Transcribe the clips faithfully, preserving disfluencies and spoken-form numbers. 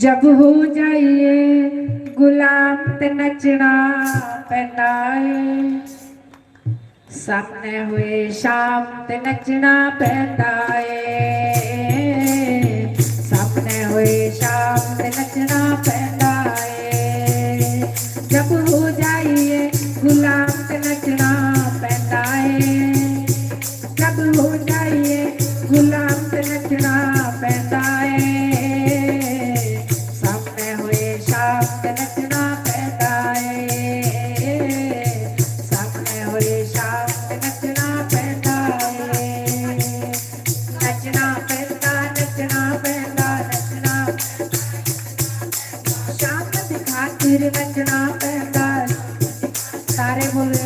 जब हो जाइए गुलाम ते नचना पैंदा ਏ। सामने होए शाम ते नचना पैंदा ਏ। सामने होए शाम ते नचना पैंदा ਏ। जब हो जाइए गुलाम ते नचना पैंदा ਏ। जब हो जाइए गुलाम ते नचना पैंदा ਏ। सामने होए शाम ते नचना पैंदा ਏ। सामने होए शाम ते नचना पैंदा ਏ। नचना पैंदा, नचना पैंदा, नचना। शाम दी खातिर नचना पैंदा। सारे बोले।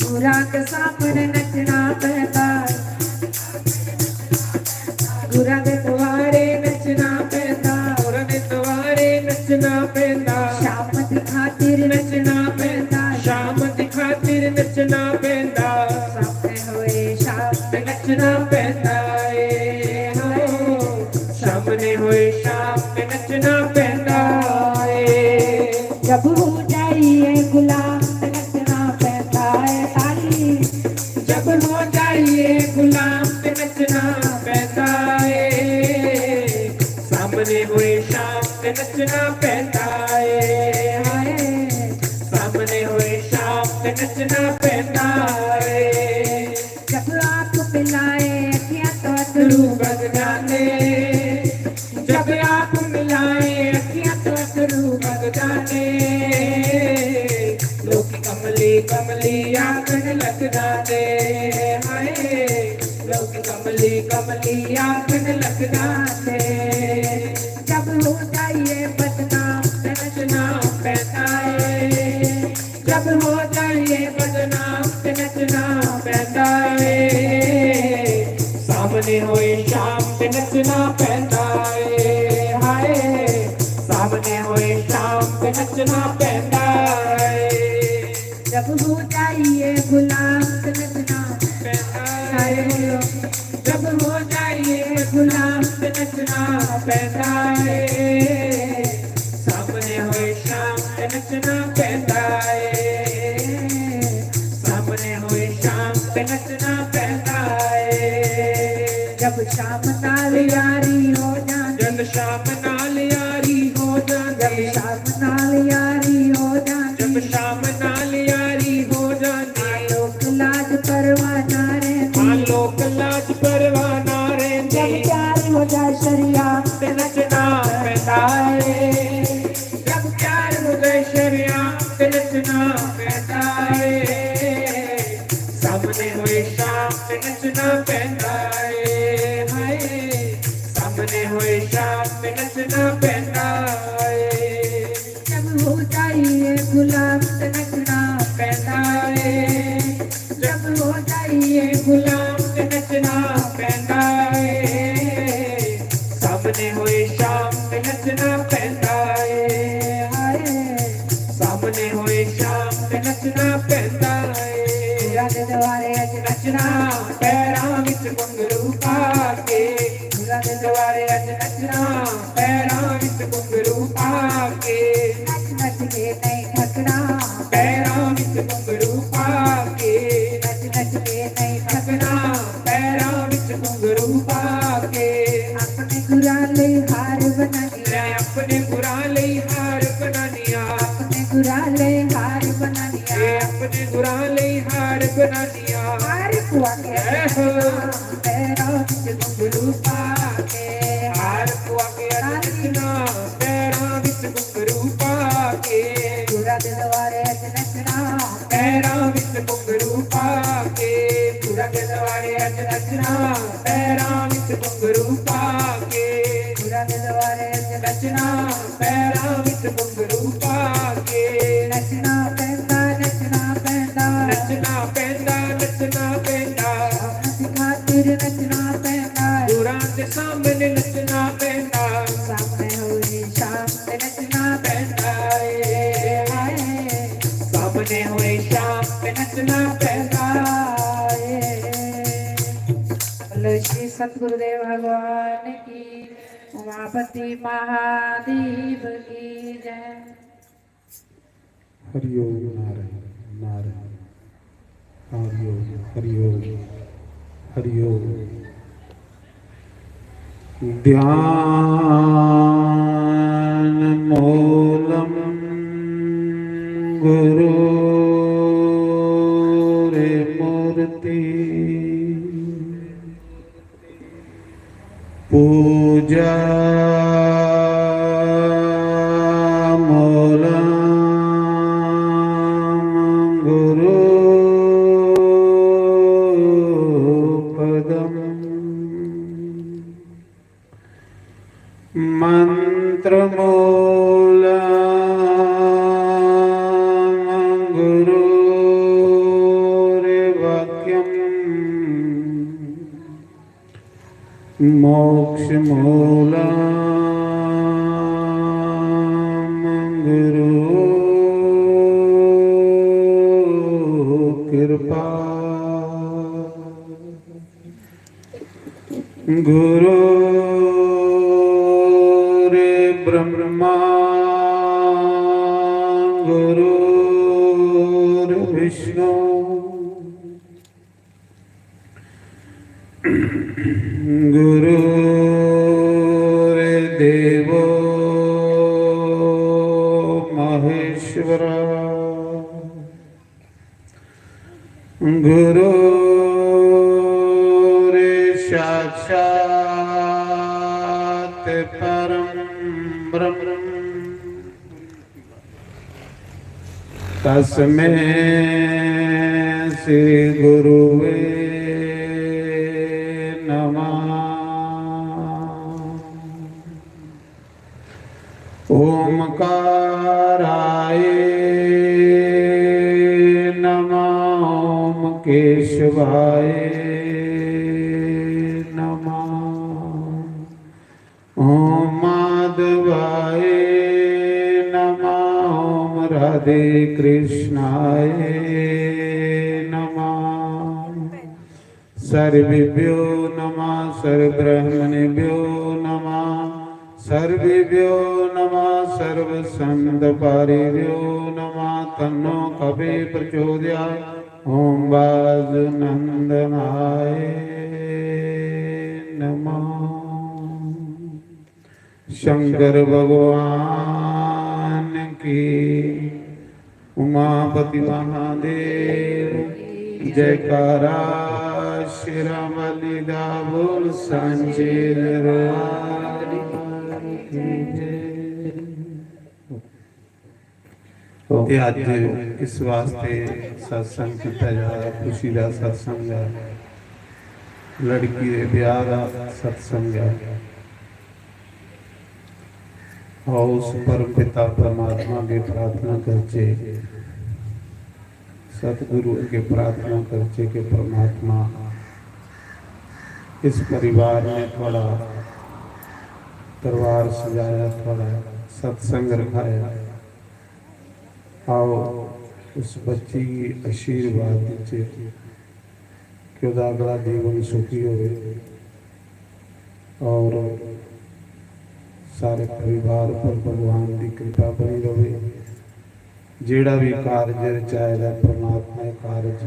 गुरां दे सामने नचना पैंदा। गुरां दे दुआरे नचना पैंदा। गुरां दे दुआरे नचना पैंदा। शाम दी खातिर नचना पैंदा। शाम दी खातिर नचना पैंदा। सामने होए शाम ते नचना पैंदा ਏ। हो, सामने होए शाम ते नचना पैंदा ਏ। जब हो जाइए गुलाम ते नचना पैंदा ਏ। ताली। जब हो जाइए गुलाम ते नचना पैंदा ਏ। सामने होए शाम ते नचना पैंदा ਏ। हाय। सामने होए शाम ते नचना पैंदा ਏ। जब आप मिलाए अखियां तो अथरू बग जाने। जब आप मिलाए अखियां तो अथरू बग जाने। लोग कमली कमली आखन लग जाने। हाय। लोग कमली कमली आखन लग जाने। जब हो जाइए बदनाम ते नचना पैंदा ਏ। जब हो जाइए बदनाम ते नचना पैंदा ਏ। सामने होए शाम ते नचना पैंदा ਏ। हाय। सामने होए शाम ते नचना पैंदा ਏ। जब हो जाइए गुलाम ते नचना पैंदा ਏ। सारे बोलो। जब हो जाइए गुलाम ते नचना पैंदा ਏ। सामने होए शाम ते नचना पैंदा ਏ। सामने होए शाम ते नचना पैंदा ਏ। जब शाम नाल यारी हो जांदी। जब शाम नाल यारी हो जांदी। जब शाम नाल यारी हो जांदी। जब शाम नाल यारी हो जांदी। लोक लाज परवाह ना रहिंदी। हां, लोक लाज परवाह ना रहिंदी। जब प्यार हो जाए शरेआम ते नचना पैंदा ਏ। जब प्यार हो जाए शरेआम ते नचना पैंदा ਏ। सामने होए शाम ते नचना पैंदा ਏ। हाय। सामने होए शाम ते नचना पैंदा ਏ। जब हो जाइए गुलाम ते नचना पैंदा ਏ। जब हो जाइए गुलाम ते नचना पैंदा ਏ। सामने होए शाम ते नचना पैंदा ਏ। हाय। सामने होए शाम ते नचना पैंदा ਏ। गुरां दे दुआरे अज नचना, पैरां विच घुंघरू पा के। गुरां दे दुआरे अज नचना, पैरां विच घुंघरू पा के। नच नच के नहीं थकना। पैरां विच घुंघरू पा के। नच नच के नहीं थकना। पैरां विच घुंघरू पा के। अपने गुरां लई हार बनानी। मैं अपने गुरां लई हार बनानी आ। अपने गुरां लई हार बनानी आ। मैं अपने गुरां लई हार बनानी आ। हार पुआ के। ऐ हो। पैरां विच घुंघरू पा के। हार पुआ के अज नचना, पैरां विच घुंघरू पा के। गुरां दे दुआरे अज नचना, पैरां विच घुंघरू पा के। गुरां दे दुआरे अज नचना, पैरां विच घुंघरू पा के। गुरां दे दुआरे अज नचना, पैरां विच घुंघरू पा के। नचना पैंदा, नचना पैंदा। नचना पैंदा, नचना पैंदा। शाम दी खातिर नचना पैंदा। गुरां दे सामने नचना पैंदा। सामने होए शाम ते नचना पैंदा ਏ। हाय। सामने होए शाम ते नचना पैंदा ਏ। बोलो श्री सतगुरुदेव भगवान की। उमापति महादेव की जय। हरि ओम नारायण नारायण। हरि ओम हरि ओम हरि ओम। ध्यान मूलम गुरु रे मूर्ति। पूजा मूलं गुरु पदम। मंत्र मूलं गुरु वाक्यम। मोक्ष मूलं गुरु कृपा। गुरु रे ब्रह्मा गुरु रे विष्णु। गुरु रे देवो महेश्वर। गुरु रे साक्षात परम ब्रह्म। तस्मै श्री गुरुवे नमः। ओमकाराय नमः। ओम केशवाय नमः। ओम माधवाय नमः। ओम राधे कृष्णाय नमः। सर्वेभ्यो नमः, सर्वब्राह्मणेभ्यो नमः, सर्वेभ्यो नमः, सर्वसंतपारिभ्यो नमः। तन्नो कवे प्रचोदयात्। ओम वासुनंदनाय नमः। शंकर भगवान की, उमापति महादेव की जयकारा। शेरां वाली दा बोल सांचे दरबार की जय। ते अज्ज इस वास्ते सत्संग कीता जा रहा, खुशी दा सत्संग ऐ, लड़की दे ब्याह दा सत्संग ऐ। आओ, उस परम पिता परमात्मा अग्गें प्रार्थना करचे, सतगुरु अग्गें प्रार्थना करचे कि परमात्मा, इस परिवार ने थुआड़ा दरबार सजाया, थुआड़ा सत्संग रखाया। आओ, उस बच्ची गी आशीर्वाद देचे कि ओह्दा अगला जीवन सुखी होवे और सारे परिवार पर भगवान दी कृपा बनी रवे। जेह्ड़ा भी कारज रचाए दा परमात्मा, एह् कारज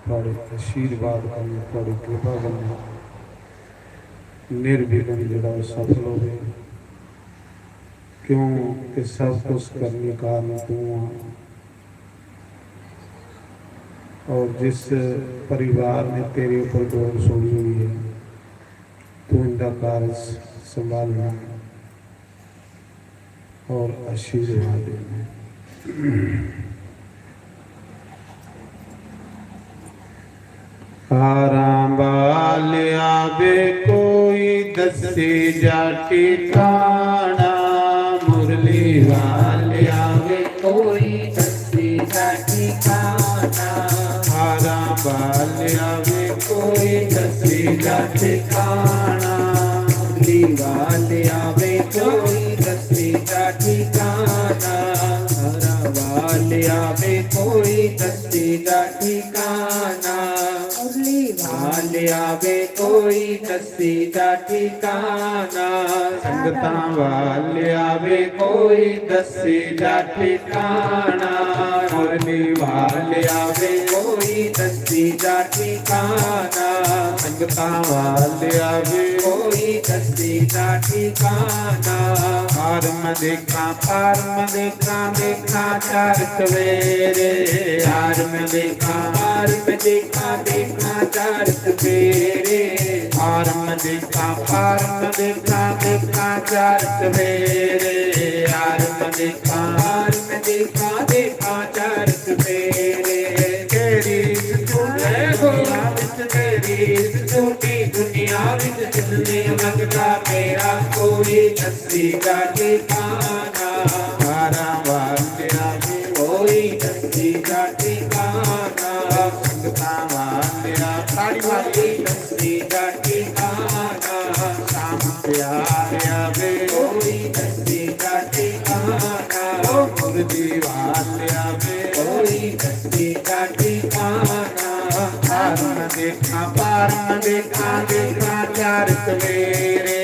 थुआड़े आशीर्वाद कन्नै, थुआड़ी कृपा कन्नै निर्विघ्न जेह्ड़ा ओह् सफल होवे, क्योंकि सब कुछ करने कारण तू आ। और जिस परिवार ने तेरे ऊपर डोर छोड़ी हुई है, तू इनका कारज संभालना और आशीर्वाद देना। हारां बाल आवे कोई, दस्सी जा ठिकाना। मुरली वाल आवे कोई, दस्सी जा ठिकाना। हारां बाल आवे कोई, दस्सी जा ठिकाना। मुरली वाल आवे कोई, दस्सी जा ठिकाना। हारां वाल आवे कोई, दस्सी जा ठिकाना। मुरली वाल आवे कोई दस्सी जा ठिकाना। संगतां वाले आवे कोई दस्सी जा ठिकाना। मुरली वाले आवे कोई दस्सी जा ठिकाना। संगतां वाले आवे कोई दस्सी जा ठिकाना। फार्म देखा, फार्म देखा, देखा चार सवेरे। फार्म देखा, फार्म देखा, देखा चार सवेरे। फार्म देखा, फार्म देखा, देखा चार सवेरे। फार्म देखा, फार्म देखा, देखा चार सवेरे। तेरी इस झूठी दुनिया विच, तेरी इस झूठी दुनिया विच दिल नहीं लगदा मेरा कोई दस्सी जा ठिकाना। कारां वालिया भी कोई दस्सी जा ठिकाना। संगतां वालिया, ताड़ी वाली दस्सी जा ठिकाना। शाम प्यारिया वे कोई दस्सी जा ठिकाना। ओ मुरली वालिया वे कोई दस्सी जा ठिकाना। फार्म देखा, फार्म देखा, देखा चार सवेरे।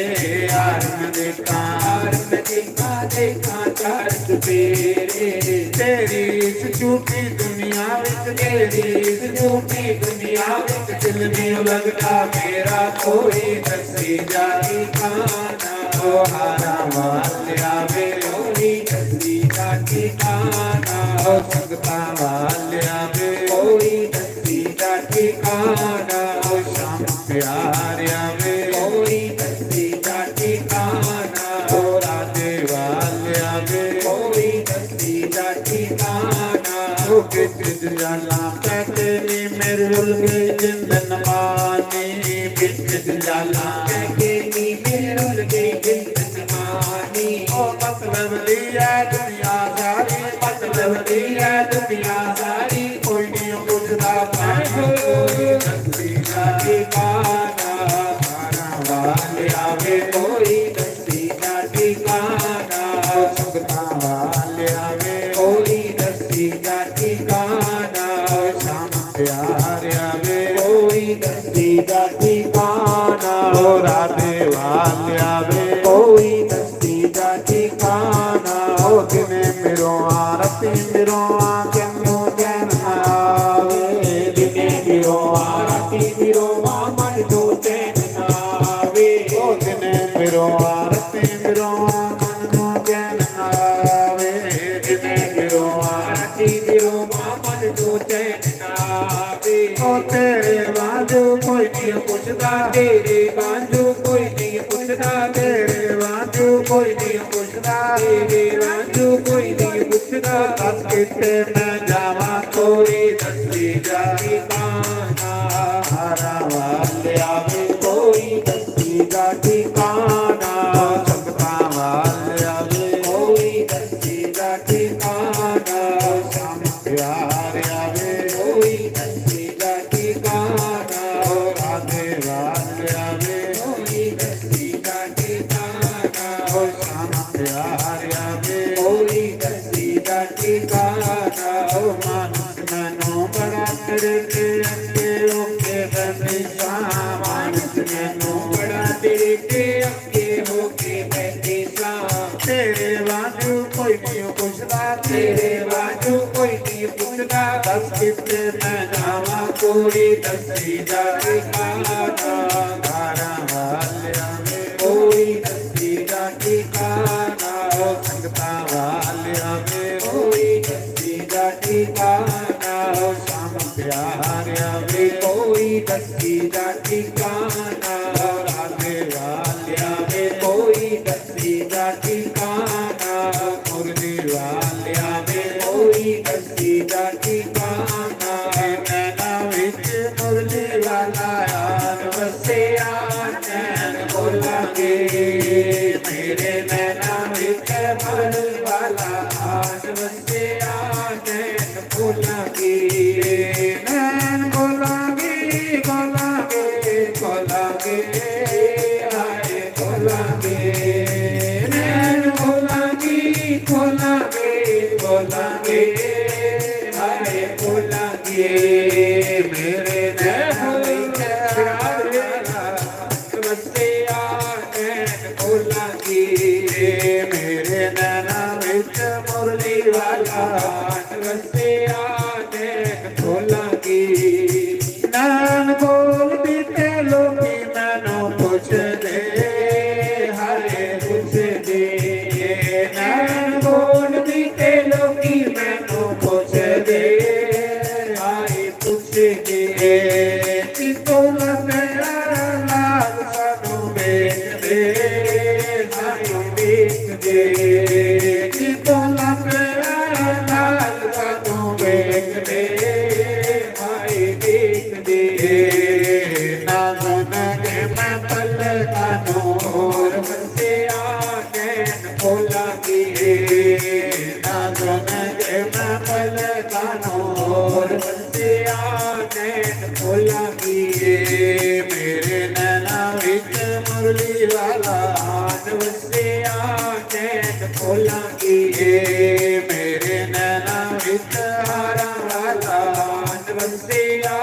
फार्म देखा, फार्म देखा, देखा चार सवेरे। तेरी इस झूठी दुनिया विच, तेरी इस झूठी दुनिया विच दिल नहीं लगदा मेरा कोई दस्सी जा ठिकाना। ओ हारां वालिया वे कोई दस्सी जा ठिकाना। ओ संगतां वालिया वे कोई दस्सी जा ठिकाना। ओ शाम प्यारिया वे कोई दस्सी जा ठिकाना। ओ राधे वालिया वे कोई दस्सी जा ठिकाना। ओ कित जला कहते नी मेरे उलगे जिंदन मानी। बिच जाला कहते नी मेरे उलगे जिंदन मानी। ओ मतलब दिया दुनिया सारी, मतलब दिया दुनिया सारी, कोई नहीं पुछदा पानी। कोई दस्सी जा ठिकाना। कारां वाले आवे कोई दस्सी जा ठिकाना। संगतां वाले आवे कोई दस्सी जा ठिकाना। शाम प्यारिया वे कोई दस्सी जा ठिकाना। ओ राधे वालिया वे कोई दस्सी जा ठिकाना। ओ दिने मिरोआ, राती मिरोआ, किन्नू चैन ना आवे। दिने मिरोआ, राती मिरोआ, मन नू चैन ना आवे। ओ दिने मिरोआ, राती मिरोआ, मन नू चैन ना आवे। दिने मिरोआ, राती मिरोआ, मन नू चैन ना आवे। ओ तेरे वांगू कोई नहीं पुछदा, तेरे वांगू कोई नहीं पुछदा, तेरे वांगू कोई नहीं पुछदा, तेरे वांगू कोई नहीं पुछदा। दस किते मैं जावां कोई दस्सी जा ठिकाना। हारां वाले आवे कोई दस्सी जा ठिकाना। संगतां वाले आवे कोई दस्सी जा ठिकाना। शाम प्यारिया वे कोई दस्सी जा ठिकाना। ओ राधे वालिया वे कोई दस्सी जा ठिकाना। ओ श्याम प्यारिया वे कोई दस्सी जा ठिकाना। ओ मानस मैनू बड़ा तेरे ते अगे होके बंदिशा। मानस मैनू बड़ा तेरे ते अगे होके बंदिशा। तेरे वांगू कोई नहीं पुछदा, तेरे वांगू कोई नहीं पुछदा। दस किते मैं जावां कोई दस्सी जा ठिकाना। धारां वालिया वे कोई दस्सी जा ठिकाना। ओ संगतां वालिया वे कोई दस्सी जा ठिकाना। ओ श्याम प्यारिया वे कोई दस्सी जा ठिकाना। ओ राधे वालिया वे कोई दस्सी जा ठिकाना। मुरली वालिया वे कोई दस्सी जा ठिकाना। नैना विच मुरली वाला आन वसिया, नैन खोलांगे। मेरे नैना विच मुरली वाला आन वसिया, नैन खोलांगे। नैन खोलांगे, खोलांगे, खोलांगे, हाय खोलांगे। नैन खोलांगे, खोलांगे, खोलांगे, हाय खोलांगे। मेरे नैन खोलांगे। वाला वस्या नैन खोलांगी। नैन खोल दिते लोकी मैनू पुछदे, हाय पुछदे। नैन खोल दिते लोकी मैनू पुछदे, हाय पुछदे। कितों लभया लाल सानू वेखदे, हाय वेखदे। कितों लभया लाल सानू वेखदे, हाय वेखदे। ना सुन के मैं पलकां नू होर वस्या नैन खोलांगी। ना सुन के मैं पलकां नू होर वस्या नैन खोलांगी। मेरे नैना विच मुरली वाला वस्या नैन खोलांगी। मेरे नैना विच हारां वाला वस्या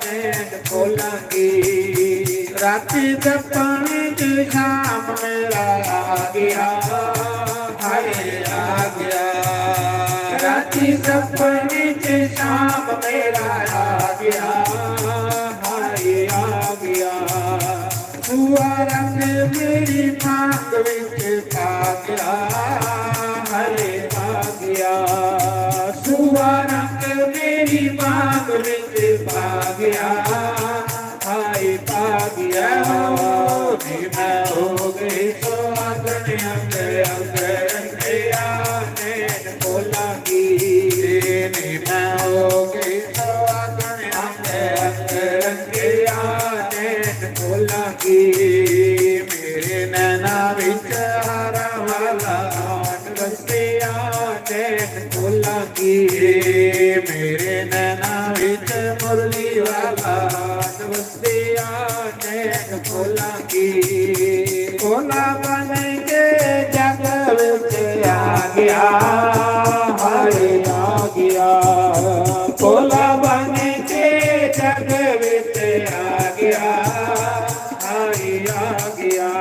नैन खोलांगी। राती सपने च शाम मेरा आ गया, हाय आ गया। राती सपने च शाम मेरा आ गया, हाय आ गया। सुआ रंग मेरी मांग विच पा गया, हाय पा गया। सुआ रंग मेरी मांग विच पा गया, हाय पा गया। नी मैं हो गई सुहागन, अंग अंग रंगेया नैन खोलांगी। नी मैं हो गई सुहागन, अंग अंग रंगेया नैन खोलांगी। मेरे नैना विच हारां वाला वस्या नैन खोलांगी। मेरे नैना विच मुरली वाला वस्या नैन खोलांगी। भोला बन के जग विच आ गया, हाय आ गया। भोला बन के जग विच आ गया, हाय आ गया।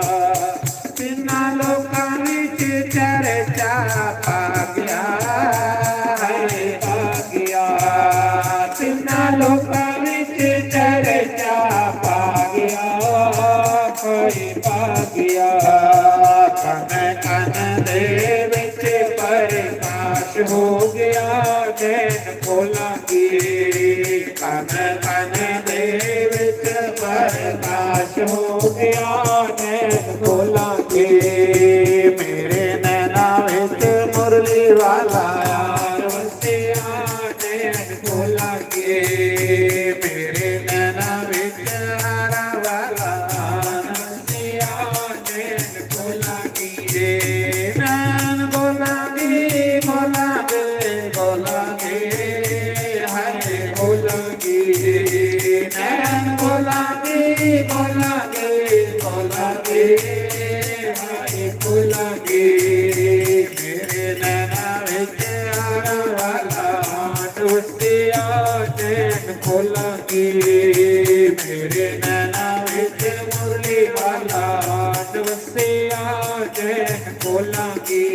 तिन्ना लोकां विच चर्चा पा गया, हाय पा गया। तिन्ना लोकां विच चर्चा पा गया, हाय पा गया। कन कन दे विच प्रकाश हो गया, नैन खोलांगी। कन कन दे विच प्रकाश हो गया, नैन खोलांगी। मेरे नैना विच मुरली वाला यार वस्या, नैन खोलांगी। मेरे नैना विच हारां वाला वस्या, नैन खोलांगी। नैन खोलांगी, खोलांगी, खोलांगी, हाय खोलांगी। नैन खोलांगी, खोलांगी, खोलांगी, हाय खोलांगी। मेरे नैना विच हारां वाला वस्या नैन खोलांगी। मेरे नैना विच मुरली वाला वस्या नैन खोलांगी।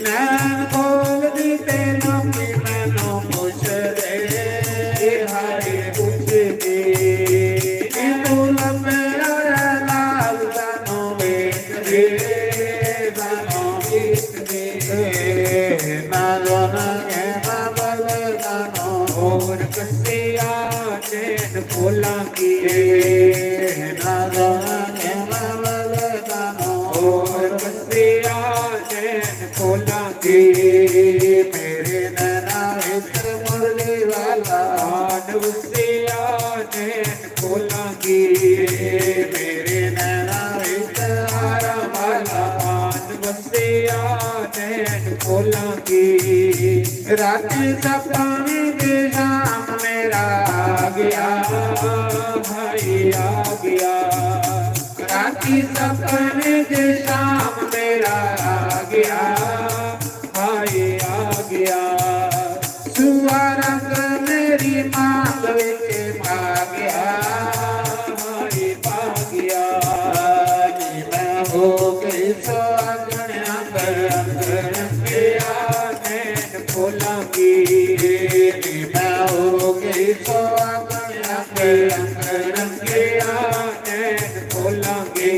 नैन खोल दिते लोकी मैनू पुछदे, हाय पुछदे। कितों लभया लाल सानू वेखदे, सानू वेखदे। ना सुन के मैं पलकां नू होर वस्या नैन खोलांगी। ना सुन के मैं पलकां नू होर वस्या नैन खोलांगी। मेरे नैना विच मुरली वाला वस्या नैन खोलांगी। मेरे नैना विच हारां वाला वस्या नैन खोलांगी। राती सपने च शाम मेरा आ गया, हाय आ गया। राती सपने च शाम मेरा आ गया, हाय आ गया। सुआ रंग मेरी मांग विच पा गया, हाय पा गया। नी मैं हो गई सुहागन, अंग अंग रंगेया नैन खोलांगी। मैं हो गई सो अपने अंग अंग रंगिया, नैन खोलांगी।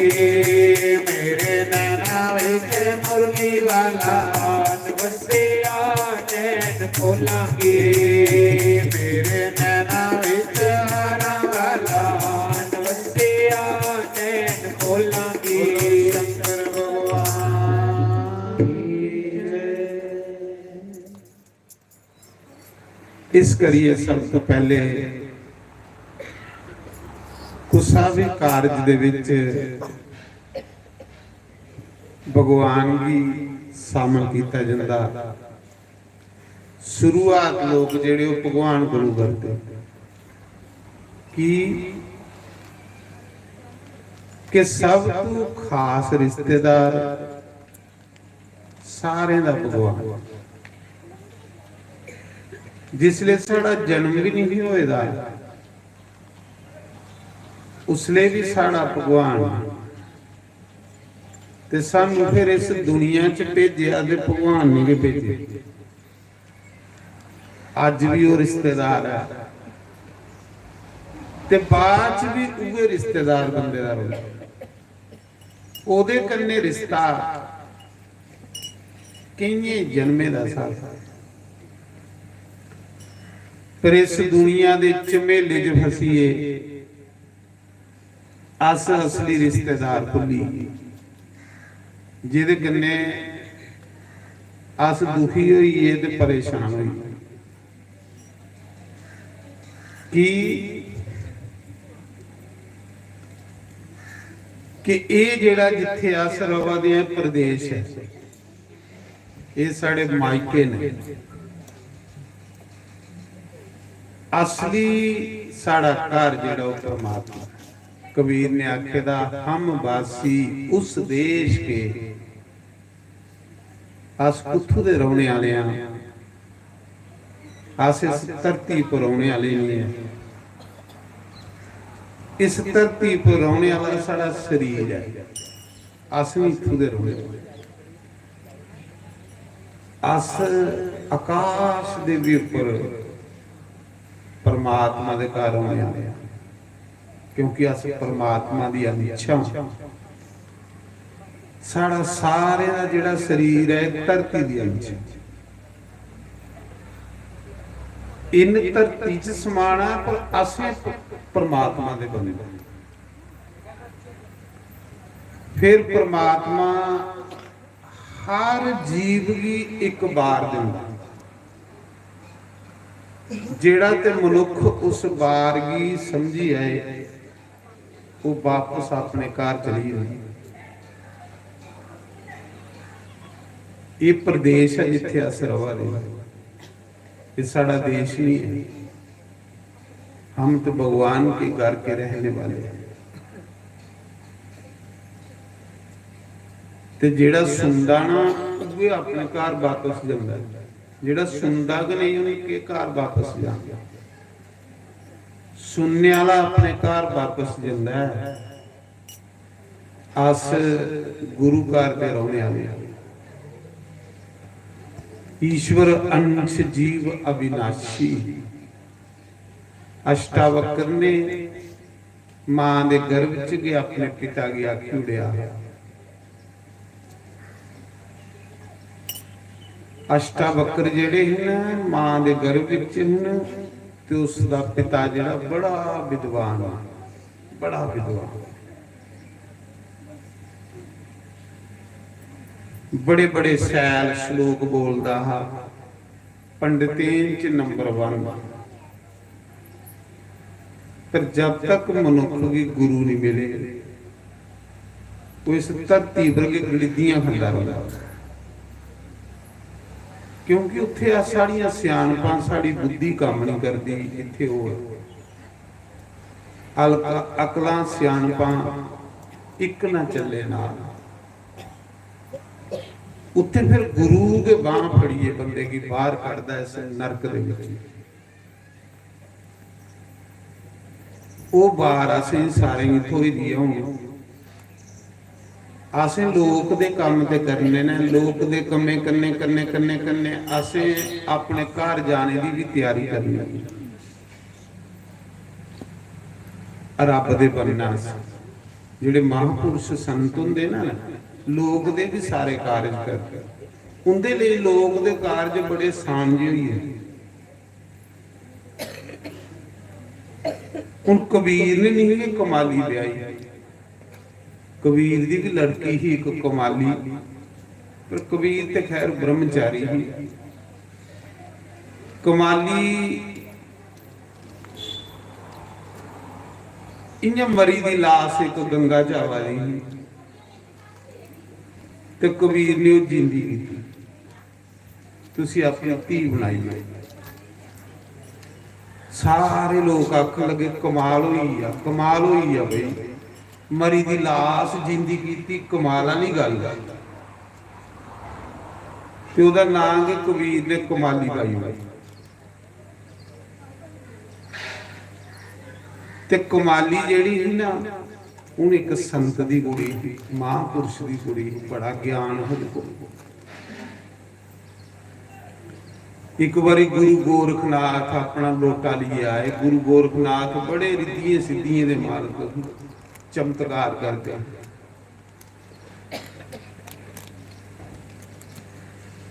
मेरे नैना विच मुरली वाला हाथ बसिया, नैन खोलांगी। मेरे नैना विच हारां वाला हाथ बसिया, नैन खोलांगी। शंकर भगवान की जय। इस करियै सब तो पहले कुसा भी कारज दे विच भगवान गी शामिल कीता जंदा। शुरुआत लोक जेह्ड़े ओह् भगवान कोलू करदे। की? कि सब तू खास रिश्तेदार सारें दा भगवान। जिसले साढ़ा जन्म भी नहीं होए दा, उसले भी साढ़ा भगवान। ते सानू फिर इस दुनिया च भेजेआ ते भगवान ने गै भेजे। अज्ज भी ओह् रिश्तेदार ऐ ते बाद च भी उ'ऐ रिश्तेदार बंदे दा रौंह्दा। ओह्दे कन्नै रिश्ता केइयें जन्में दा साढ़ा। पर इस दुनिया दे झमेले च फसियै अस असली रिश्तेदार भुल्ली गे, जेह्दे कन्नै अस दुखी होई गे ते परेशान होई गे। की? कि एह् जेह्ड़ा जित्थै अस र'वा दे आं, प्रदेश ऐ, एह् साढ़े मायके न। असली साढ़ा घर जेह्ड़ा ओह् परमात्मा। कबीर ने आखे दा, "हम वासी उस देश के।" अस कुत्थू दे रौह्ने आह्ले आं? अस इस धरती पर रौह्ने आह्ले निं ऐ। इस धरती पर रौह्ने आह्ला साढ़ा शरीर ऐ। अस निं इत्थूं दे रौह्ने आह्ले। अस आकाश दे बी उप्पर परमात्मा दे घर रौह्ने आह्ले आं, क्योंकि अस परमात्मा दी अंश आं। साढ़ा सारें दा जेह्ड़ा शरीर ऐ, एह् धरती दी अंश ऐ। इन धरती च समाना, पर असें प-, परमात्मा दे बंदे। फिर परमात्मा हर जीव गी इक बार दिंदा, जेह्ड़ा ते मनुक्ख उस बार गी समझी आए, ओह् बापस अपने घर चली जंदा। एह् प्रदेश ऐ जित्थै अस र'वा दे आं। एह् साढ़ा देश निं ऐ। हम तो भगवान के घर के रहने वाले हैं। ते जेह्ड़ा सुनदा ना, उ'ऐ अपने घर बापस जंदा ऐ। जेह्ड़ा सुनदा गै नेईं, उ'नें केह् घर बापस जाना? सुनने आह्ला अपने घर बापस जंदा ऐ। अस गुरु घर दे रौह्ने आह्ले आं। ईश्वर अंश जीव अविनाशी। अष्टावक्र ने मां दे गर्भ च गै अपने पिता गी आखी ओड़ेआ। अष्टावक्र जेह्ड़े हे ना, मां दे गर्भ च हे ना, ते उसदा पिता जेह्ड़ा बड़ा विद्वान हा, बड़ा विद्वान, बड़े बड़े शैल श्लोक बोलदा हा, पंडितें च नंबर वन। पर जब तक मनुक्ख गी गुरु नहीं मिले, ओह् इस धरती पर गै गड़िद्दियां खंदा रौंह्दा। क्योंकि उत्थै अस, साढ़ियां स्यानपां, साढ़ी बुद्धि कम्म नहीं करदी, इत्थै ओह् ऐ। अल-, अकलां, स्यानपां इक ना चले नाल। उत्थै फिर गुरु गै बांह फड़ियै बंदे गी बाहर कढदा इस नरक दे विच। ओह् बार असें सारें गी थ्होई दी ऐ हुन। असें लोक दे कम्म ते करने न, लोक दे कम्में कन्नै, कन्नै, कन्नै, कन्नै असें अपने घर जाने दी बी त्यारी करनी ऐ। रब दे बनना अस। जेह्ड़े महापुरुष संत होंदे ना, लोक दे बी सारे कारज करदे। उं'दे लेई लोक दे कारज बड़े सांझे होई गे। हुन कबीर ने नहीं गै कमाली ब्याही। कबीर दी भी लड़की ही इक कमाली, पर कबीर ते खैर ब्रह्मचारी ही। कमाली इ'यां मरी दी लाश इक गंगा च आवा दी ही, ते कबीर ने ओह् जींदी कीती। तुसी अपनी धी बनाई लो। सारे लोक आखन लगे, "कमाल होई गेआ, कमाल होई गेआ बई, मरी दी लाश जींदी कीती, कमाल आह्ली गल्ल ऐ।" ते ओह्दा नांऽ गै कबीर ने कमाली पाई ओड़ी। ते कमाली जेह्ड़ी ही ना, हून इक संत दी कुड़ी ही, महापुरुष दी कुड़ी ही, बड़ा ज्ञान हा ओह्दे कोल। इक बारी गुरु गोरखनाथ अपना लोटा लेइयै आए। गुरु गोरखनाथ बड़े रिद्धियें सिद्धियें दे मालक, चमत्कार करदे।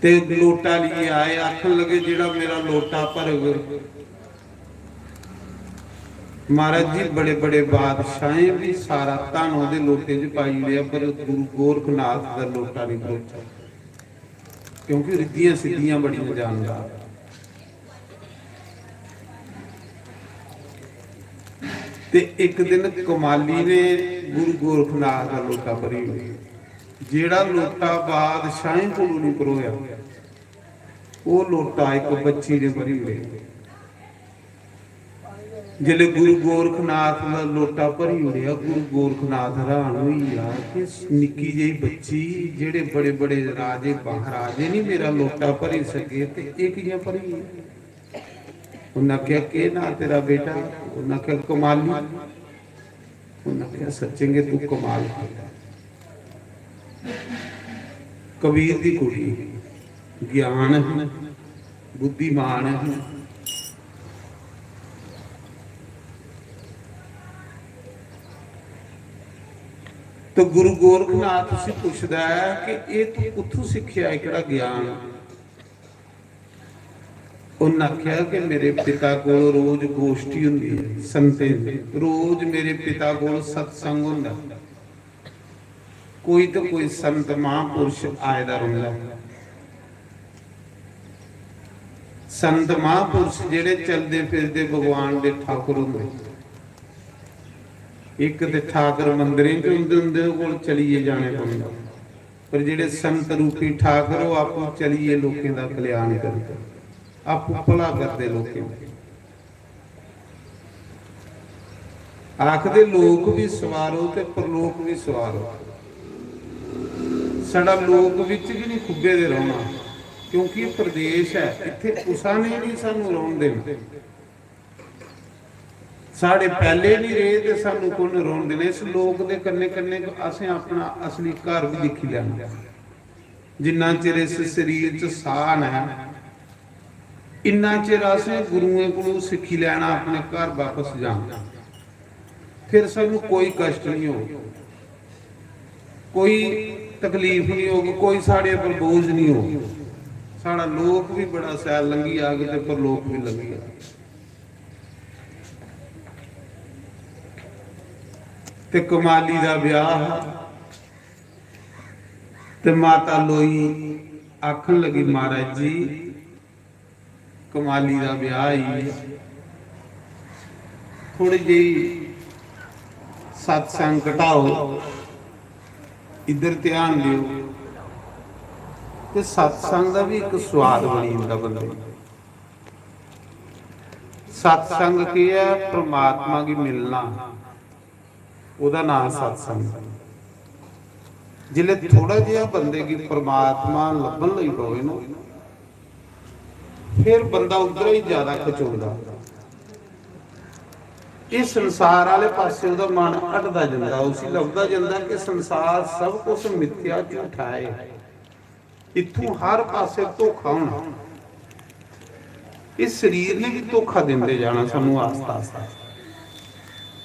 ते लोटा लेइयै आए, आखन लगे, "जेह्ड़ा मेरा लोटा भरग।" महाराज जी, बड़े बड़े बादशाहें बी सारा धन ओह्दे लोटे च पाई ओड़ेआ, पर गुरु गोरखनाथ दा लोटा नहीं भरोचा, क्योंकि रिद्धियां सिद्धियां बड़ियां जानदा। ते इक दिन कमाली ने गुरु गोरखनाथ दा लोटा भरी ओड़ेआ। जेह्ड़ा लोटा बादशाहें कोलू नहीं भरोया, ओह् लोटा इक बच्ची ने भरी ओड़ेआ। जिसलै गुरु गोरखनाथ दा लोटा भरी ओड़ेआ, गुरु गोरखनाथ हैरान होई गेआ कि निक्की जेही बच्ची, जेह्ड़े बड़े बड़े राजे महाराजे नहीं मेरा लोटा भरी सके, ते एह् कि'यां भरी गेई? उन्नै आखेआ, "केह् नांऽ तेरा बेटा?" उन्नै आखेआ, "कमाली।" उन्नै आखेआ, "सच्चें गै तूं कमाल कीता।" कबीर दी कुड़ी, ज्ञान ही, बुद्धिमान ही। तो गुरु गोरखनाथ उसी पुछदा है कि "एह् तूं कुत्थों सिक्खेआ एह्कड़ा ज्ञान?" उन्न आखेआ कि "मेरे पिता कोल रोज गोश्ठी होंदी है संतें दी, रोज मेरे पिता कोल सत्संग होंदा, कोई तो कोई संत महापुरुष आए दा रौंह्दा।" संत महापुरुष जेह्ड़े चलदे फिरदे भगवान दे ठाकुर होंदे। इक ते ठाकुर मंदरें च होंदे, उं'दे कोल चलियै जाने पौंदा, पर जेह्ड़े संत रूपी ठाकुर, ओह् आपूं चलियै लोकें दा कल्याण करदे, आपूं भला करदे लोकें दा। आखदे, "लोक भी सवारो ते परलोक भी सवारो।" साढ़ा लोक बिच गै नहीं खुब्बे दे रौह्ना, क्योंकि एह् प्रदेश ऐ, इत्थै कुसा ने नहीं सानू रौह्न देना। साढ़े पैह्ले नहीं रेह् ते सानू कु'न रौह्न देना? इस लोक दे कन्नै कन्नै असें अपना असली घर बी दिक्खी लैना। जिन्ना चिर इस शरीर च साह् न, इन्ना चिर असें गुरुएं कोलों सिक्खी लैना अपने घर बापस जाना। फिर सानू कोई कश्ट नहीं होग, कोई तकलीफ नहीं होग, कोई साढ़े पर बोझ नहीं होग। साढ़ा लोक भी बड़ा शैल लंघी जाग ते परलोक भी लंघी जाग। ते कमाली दा ब्याह हा। ते माता लोई आखन लगी, "महाराज जी, कमाली दा ब्याह ही, थोड़ी जेही सत्संग घटाओ, इद्धर ध्यान देओ।" ते सत्संग दा भी इक स्वाद बनी जंदा बंदे गी। सत्संग केह् ऐ? परमात्मा गी मिलना, ओह्दा नांऽ सत्संग। जिसलै थोड़ा जेहा बंदे गी परमात्मा लब्भन लगी पवे ना, फिर बंदा उद्धरा ही ज्यादा खचोंदा। इस संसार आह्ले पासे ओह्दा मन हटदा जंदा, उसी लभदा जंदा कि संसार सब कुछ मिथ्या, झूठा ऐ। इत्थों हर पासे धोखा होना। इस शरीर ने भी धोखा दिंदे जाना सानू आस्ता आस्ता।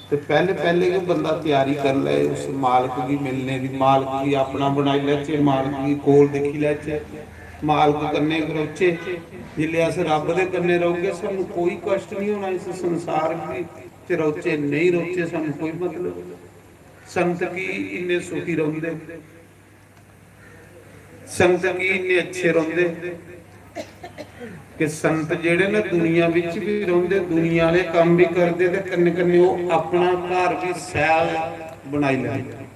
ते पैह्ले पैह्ले गै बंदा त्यारी करी लै उस मालक गी मिलने दी, मालक गी अपना बनाई लैचे, मालक गी कोल दिक्खी लैचे, मालक कन्नै रौह्चे। जिसलै अस रब्ब दे कन्नै रौह्गे, सानू कोई कश्ट निं होना इस संसार गी च रौह्चे, नेईं रौह्चे, सानू कोई मतलब। संत की इन्ने सुखी रौंह्दे, संत की इन्ने अच्छे रौंह्दे कि संत जेह्ड़े न दुनिया बिच बी रौंह्दे, दुनिया आह्ले कम्म बी करदे ते कन्नै कन्नै ओह् अपना घर बी सैल बनाई लैंदे।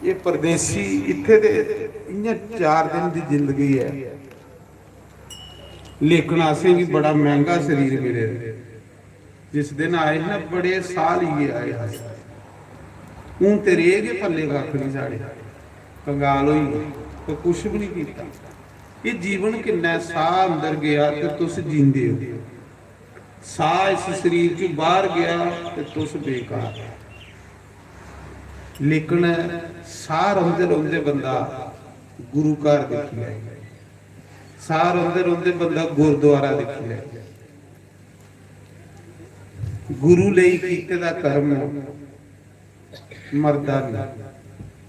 एह् परदेसी इत्थै ते इ'यां चार दिन दी जिंदगी ऐ, लेकिन असेंगी बड़ा मैंह्गा शरीर मिले। जिस दिन आए हे ना, बड़े साह लेइयै आए अस। हून ते रेह् गै पल्ले कक्ख निं साढ़े, कंगाल होई गे, ते कुछ बी निं कीता। एह् जीवन किन्ना ऐ, साह अंदर गेआ ते तुस जींदे ओ, साह इस शरीर चों बाहर गेआ ते तुस बेकार। लेकिन साह रौंह्दे रौंह्दे बंदा गुरु घर दिक्खी लै, साह रौंह्दे रौंह्दे बंदा गुरुद्वारा दिक्खी लै। गुरु लेई कीते दा कर्म मरदा नेईं,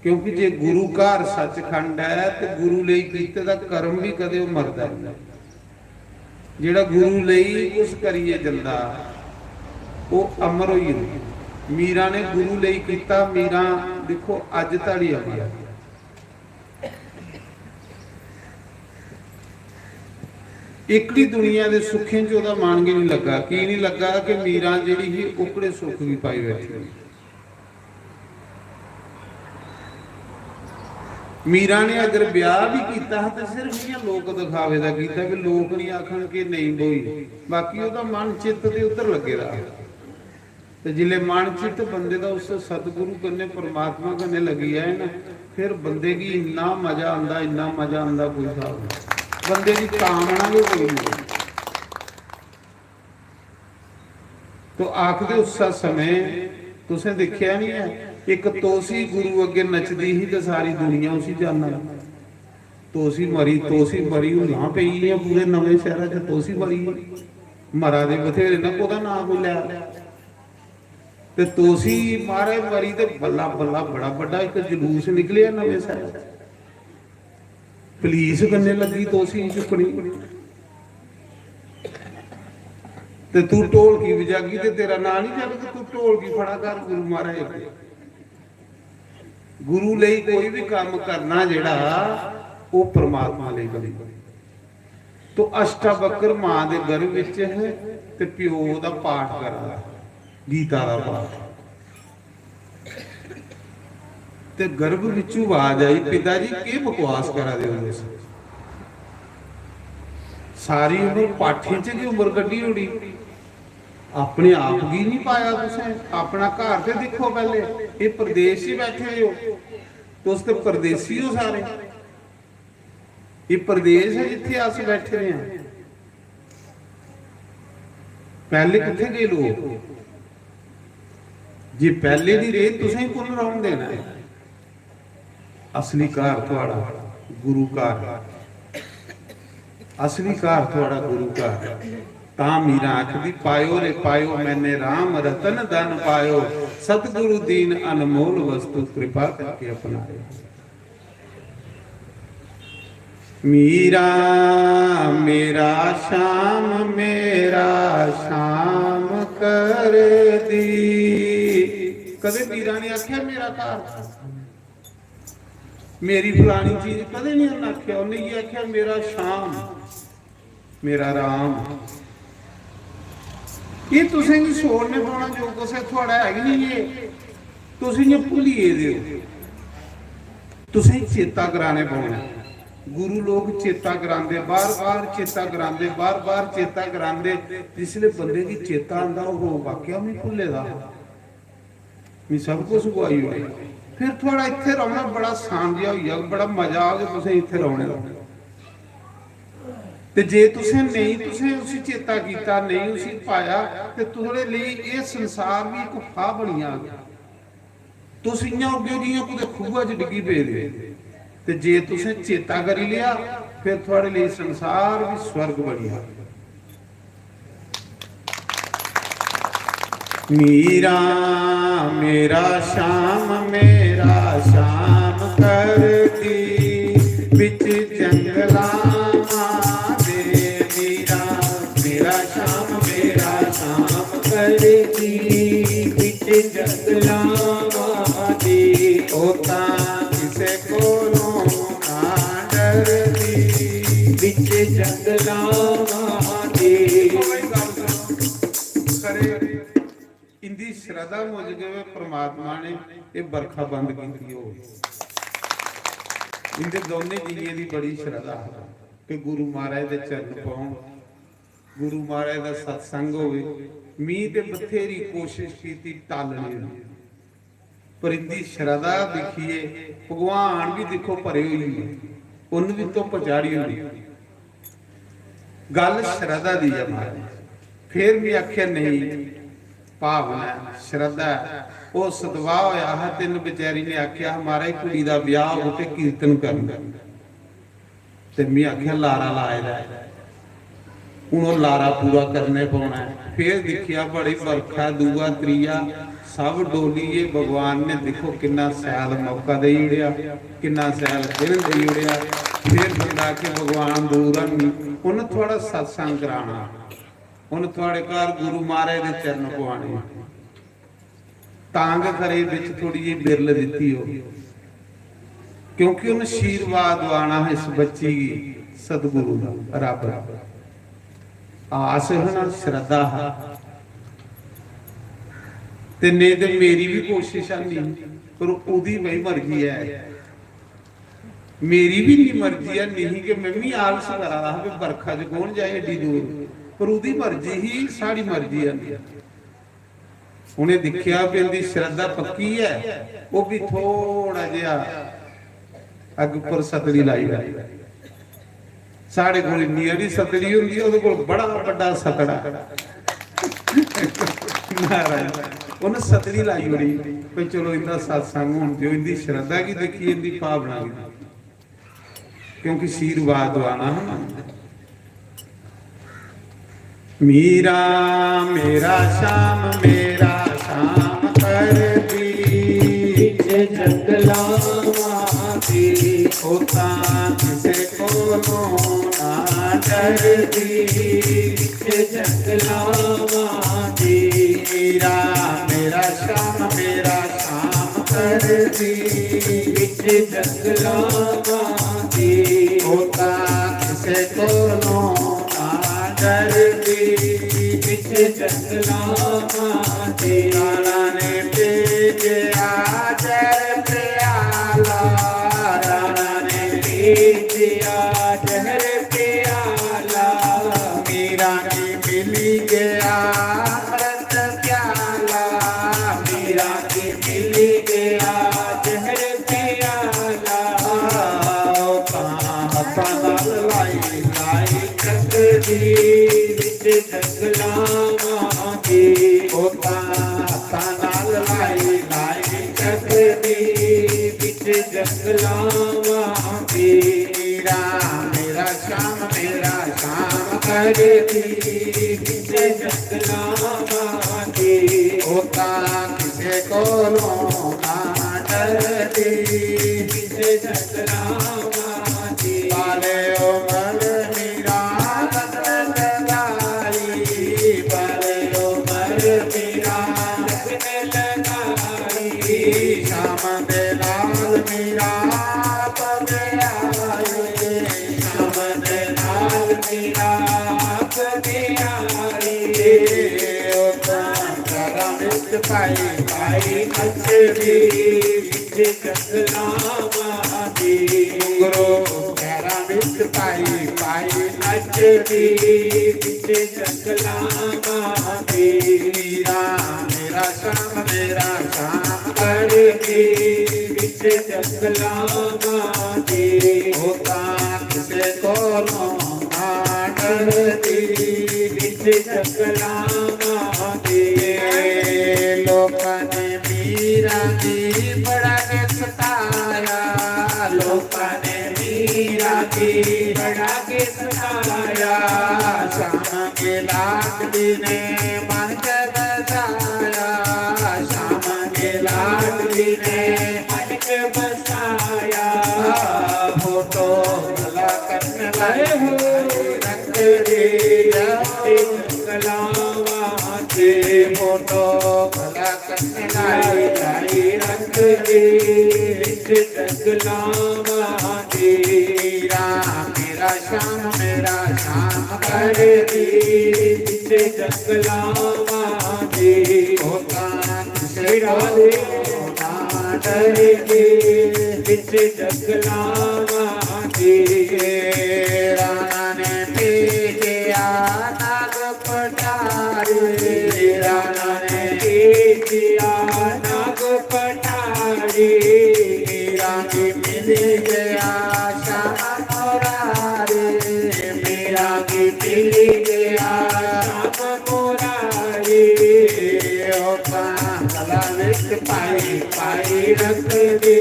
क्योंकि जे गुरु घर सचखंड ऐ ते गुरु लेई कीते दा कर्म बी कदें ओह् मरदा नेईं। जेह्ड़ा गुरु लेई कुछ करियै जंदा, ओह् अमर होई जंदा। मीरा ने गुरु लेई कीता, मीरा दिक्खो अज्ज धोड़ी अमर ऐ। एकड़ी दुनिया दे सुखें च ओह्दा मन गै निं लग्गा। की निं लग्गा? कि मीरा जेह्ड़ी ही, ओकड़े सुख गी पाई बैठी। मीरा ने अगर ब्याह बी कीता हा ते सिर्फ इ'यां लोक दिखावे दा कीता कि लोक निं आखन कि नेईं ब्होई, बाकी ओह्दा मन चित्त ते उद्धर लग्गे दा हा। ते जिसलै मन चित्त बंदे दा उस सतगुरु कन्नै, परमात्मा कन्नै लग्गी जाए ना, फिर बंदे गी इन्ना मजा आंदा, इन्ना मजा आंदा, कोई स्हाब निं। बंदे दी कामना गै कोई निं। तो आखदे उस समें तुसें दिक्खेआ निं ऐ, इक तोसी गुरु अग्गें नचदी ही ते सारी दुनिया उसी जाना। तोसी मरी, तोसी मरी, हून लां पेई गेइयां पूरे नमें शैह्रा च, तोसी मरी। मरा दे बथेरे न, कोह्दा नांऽ कोई लै? ते तोसी महाराज मरी ते बल्ला बल्ला बड़ा बड्डा इक जलूस निकलेआ नमें शैह्रा। पुलिस कन्नै लग्गी तोसी चुक्कनी। ते तू ढोलकी बजागी ते तेरा नांऽ निं चलग, तू ढोलकी फड़ा कर गुरु महाराज अग्गें। गुरु लेई कोई बी कम्म करना जेह्ड़ा, ओह् परमात्मा लेई करी। तो अष्टावक्र मां दे गर्भ विच है ते प्यो दा पाठ करा दा, गीता दा पाठ। ते गर्भ विचू आवाज आई, "पिता जी, केह् बकवास करा दे ओ तुस? सारी उम्र पाठें च गै उम्र कड्ढी ओड़ी, अपने आप गी निं पाया तुसें। अपना घर ते दिक्खो पैह्ले, एह् परदेस च बैठे दे ओ, तुस ते परदेसी ओ सारे।" एह् प्रदेश ऐ जित्थै अस बैठे दे आं। पैह्ले कुत्थै गे लोक? जे पैह्ले निं रेह्, तुसें कु'न रौह्न देना ऐ? असली घर थुआढ़ा गुरु घर, असली घर थुआढ़ा गुरु घर। तां मीरा आखदी, "पायो रे पायो, मैंने राम रतन धन पायो, सतगुरु दीन अनमोल वस्तु, कृपा करके अपनायो।" मीरा मेरा श्याम, मेरा श्याम कर दी। कदें मीरा ने आखेआ, "मेरा घर, मेरी फलानी चीज," कदें नहीं उन्हें आखेआ। उन्हें ये आखेआ, "मेरा श्याम।" मेरा राम। एह् तुसेंगी छोड़ने पौना, जो कुछ ऐ थुआढ़ा है गै निं एह्, तुस इ'यां भुल्ली गेदे ओ। तुसेंगी चेता कराने पौना। गुरु लोक चेता करांदे, बार-बार चेता करांदे, बार-बार चेता करांदे। जिसलै बंदे गी चेता आंदा, ओह् वाकया में भुल्ले दा हा। मी सब कुछ गुआई ओड़े। फिर थुआढ़ा इत्थै रौह्ना बड़ा असान जेहा होई जाग, बड़ा मजा आग तुसें इत्थै रौह्ने दा। ते जे तुसें नेईं, तुसें उसी चेता कीता, नेईं उसी पाया, ते थुआढ़े लेई एह् संसार बी इक फाह् बनी जाग। तुस इ'यां होगे जि'यां कुतै खूहा च डिग्गी पेदे। ते जे तुसें चेता करी लेआ, फिर थुआढ़े लेई संसार बी स्वर्ग बनी जाग। मीरा मेरा श्याम, मेरा श्याम करदी बिच जंगलां दे। मीरा मेरा श्याम, मेरा श्याम करदी बिच जंगलां दे। ओ तां किसे कोलों ना डरदी बिच जंगलां दे। खरे इंदी श्रद्धा मुजब परमात्मा ने एह् बरखा बंद कीती होग। इंदे दोनें जीयें दी बड़ी श्रद्धा ही कि गुरु महाराज दे चरण पौन, गुरु महाराज दा सत्संग होवे। मी ते बथेरी कोशिश कीती टालने दी, पर इंदी श्रद्धा दिक्खियै भगवान बी दिक्खो परे होई गे, उन्न बी धुप्प चाढ़ी होनी। गल्ल श्रद्धा दी ऐ महाराज। फिर मी आखेआ, "नेईं, भावना ऐ, श्रद्धा ऐ।" ओह् सतवाह् होआ हा, तिन्न बचैरी ने आखेआ हा, "महाराज, कुड़ी दा ब्याह होग ते कीर्तन करना।" ते मी आखेआ, "लारा लाए दा ऐ, हून ओह् लारा पूरा करने पौना ऐ।" फिर दिक्खेआ, बड़ी बरखा, दूआ, त्रीया, सब डोलियै भगवान ने दिक्खो किन्ना शैल मौका देई ओड़ेआ, किन्ना शैल दिन देई ओड़ेआ। फिर बंदा आखे, "भगवान दूर हन, उन्न थुआढ़ा सत्संग कराना, उन्न थुआढ़े घर गुरु महाराज दे चरण पवाने।" तां गै खरे बिच थोड़ी जेही बिरल दित्ती हो, क्योंकि उन्न आशीर्वाद दोआना हा इस बच्ची गी सतगुरु दा, रब दा। आस ही ना, श्रद्धा हा। ते नेईं ते मेरी बी कोशिश आनी ही, पर ओह्दी बड़ी मर्जी ऐ। मेरी बी इन्नी मर्जी है नहीं कि मैं भी आलस करा दा हा कि बरखा च कौन जाए एड्डी दूर, पर ओह्दी मर्जी ही, साढ़ी मर्जी है नहीं। उ'नें दिक्खेआ कि इंदी श्रद्धा पक्की ऐ, ओह् भी थोड़ा जेहा अग्ग उप्पर सतड़ी लाई ओड़ी। साढ़े कोल इन्नी हारी सतड़ी होंदी ऐ, ओह्दे कोल बड़ा बड्डा सतड़ा। महाराज, उ'नें सतड़ी लाई ओड़ी, भाई चलो इंदा सत्संग होन देओ, इंदी श्रद्धा गी दिक्खियै, इंदी भावना गी दिक्खियै। क्योंकि आशीर्वाद दोआना है ना। मीरा मेरा श्याम, मेरा श्याम करदी बिच जंगलां दी, ओ तां किसे कोलों ना डरदी बिच जंगलां दी। मीरा मेरा श्याम, मेरा श्याम करदी बिच जंगलां दी, ओ तां किसे कोलों ना डरदी बिच जंगलां दी। राणा ने भेजेआ जहर प्याला, राणा ने भेजेआ जहर प्याला। मीरा की मिली गया अमृत प्याला, मीरा की मिली गया जहर प्याला। ओ तां हत्थां नाल लाई लाई तकदीर बिच जंगलां दी, ओ तां हत्थां नाल लाई लाई तकदीर बिच जंगलां दी। मीरा मेरा श्याम, मेरा श्याम करदी बिच जंगलां दी, ओ तां किसे कोलों ना डरदी बिच जंगलां दी। पाले उमर मीरा रतन लगाई, पाले उमर मीरा रतन लगाई। श्याम दे नाल मीरा पग आए, श्याम दे नाल मीरा पग आए। ओ तां करम विच पाई पाई मछली बिच जंगलां दी। घुंघरू पैरां विच पाई पाई नचदी बिच जंगलां दी। मीरा मेरा श्याम, मेरा श्याम करदी बिच जंगलां दी। ओ तां किसे कोलों ना धरती विच जगलावांगे। लोकां ने मीरा गी बड़ा गै सताया, लोकां ने मीरा गी बड़ा गै सताया। श्याम के लाडली ने मन के बसाया, श्याम के लाडली ने मन के बसाया। फोटो भला करने लाए हो रंग रे, कलावा के फोटो भला करने लाए, लाई रंग रे, कलावा के। मेरा श्याम, मेरा श्याम कर दे, जगलावा के। होता तेरा ना डर के, विच जगलावा के। राणा ने भेजिया नाग पटारी, राणा ने भेजिया नाग पटारी। मीरा की मिल गया श्याम मुरारी, मीरा की मिल गया श्याम मुरारी। ओ पागला विच पाई, पाई रख दे,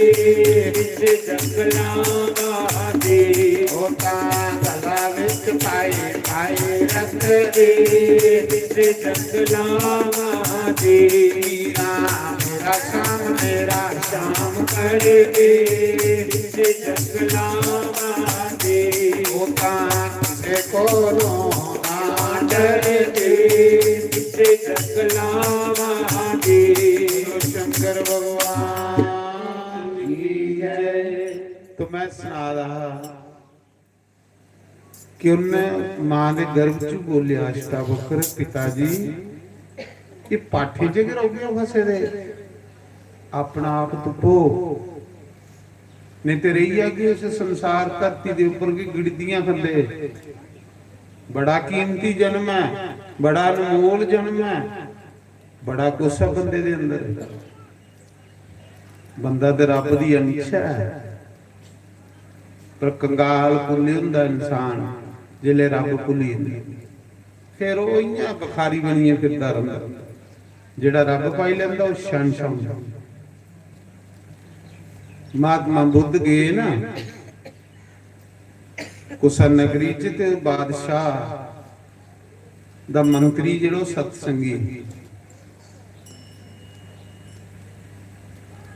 विच जंगलां दे। ओ पागला विच पाई, पाई रख दे, विच जंगलां दे। मीरा मेरा श्याम, मेरा श्याम कर दे, विच जंगलां दे। ओ तां किसे कोलों ना डरदे, विच जंगलां दे। शंकर भगवान की जय। तो मैं सना रहा कि उनने मां दे गर्भ च बोलेआ, अष्टावक्र पिता जी, ये पाठे च गै रौह्‌गे ओ फसे दे, अपना आप तुप्पो, नेईं ते रेही जागे इस संसार धरती दे उप्पर गै गिड़दियां खंदे। बड़ा कीमती जन्म ऐ, बड़ा अनमोल जन्म ऐ, बड़ा कुछ ऐ बंदे दे अंदर। बंदा ते रब दी अंश ऐ, पर कंगाल कुल्ली हुंदा इंसान जिसलै रब भुल्ली जंदा, फिर ओह् इ'यां भखारी बनियै फिरदा रौंह्दा। जेह्ड़ा रब पाई लैंदा, ओह् शैंशा होंदा। महात्मा बुद्ध गे ना कुसै नगरी च, ते बादशाह दा मंत्री जेह्ड़ा, ओह् सत्संगी।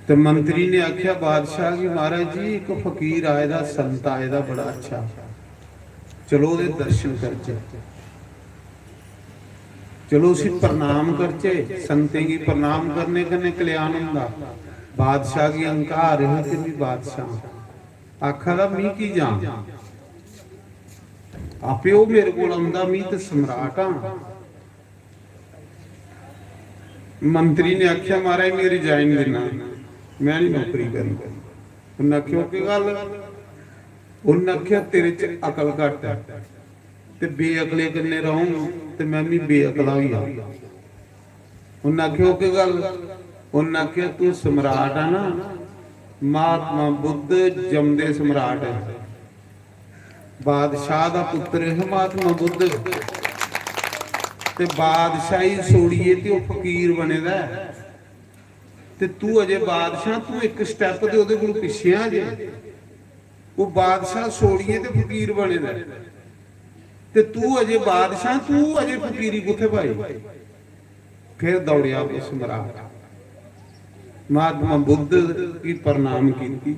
ते मंत्री ने आखेआ बादशाह गी, "महाराज जी, इक फकीर आए दा, संत आए दा, बड़ा अच्छा, चलो ओह्दे दर्शन करचै, चलो उसी प्रणाम करचै।" संतें गी प्रणाम करने कन्नै कल्याण होंदा। बादशाह गी अहंकार है कि मैं बादशाह आं। आखा दा, "मी की जां? आपे ओह् मेरे कोल औंदा, मी ते सम्राट आं।" मंत्री ने आखेआ, "महाराज, में रिजाइन दिन्ना, में निं नौकरी करनी।" उन्नै आखेआ, "ओह् केह् गल्ल?" उन्नै आखेआ, "तेरे च अकल घट्ट ऐ ते बेअकले कन्नै रौह्ङ ते में बी बेअकला होई जाङ।" उन्नै आखेआ, "ओह् केह् गल्ल?" उन्नै आखेआ, "तूं सम्राट आ ना, महात्मा बुद्ध जमदे सम्राट ऐ, बादशाह दा पुत्तर ऐ महात्मा बुद्ध, ते बादशाही छोड़ियै ते ओह् फकीर बने दा ऐ, ते तूं अजे बादशाह, तूं इक step ते ओह्दे कोल पिच्छें आ जे। ओह् बादशाह छोड़ियै ते फकीर बने दा ऐ, ते तूं अजे बादशाह, तूं अजे फकीरी कुत्थै पाई?" फिर दौड़ेआ उस मराज, महात्मा बुद्ध गी प्रणाम कीती।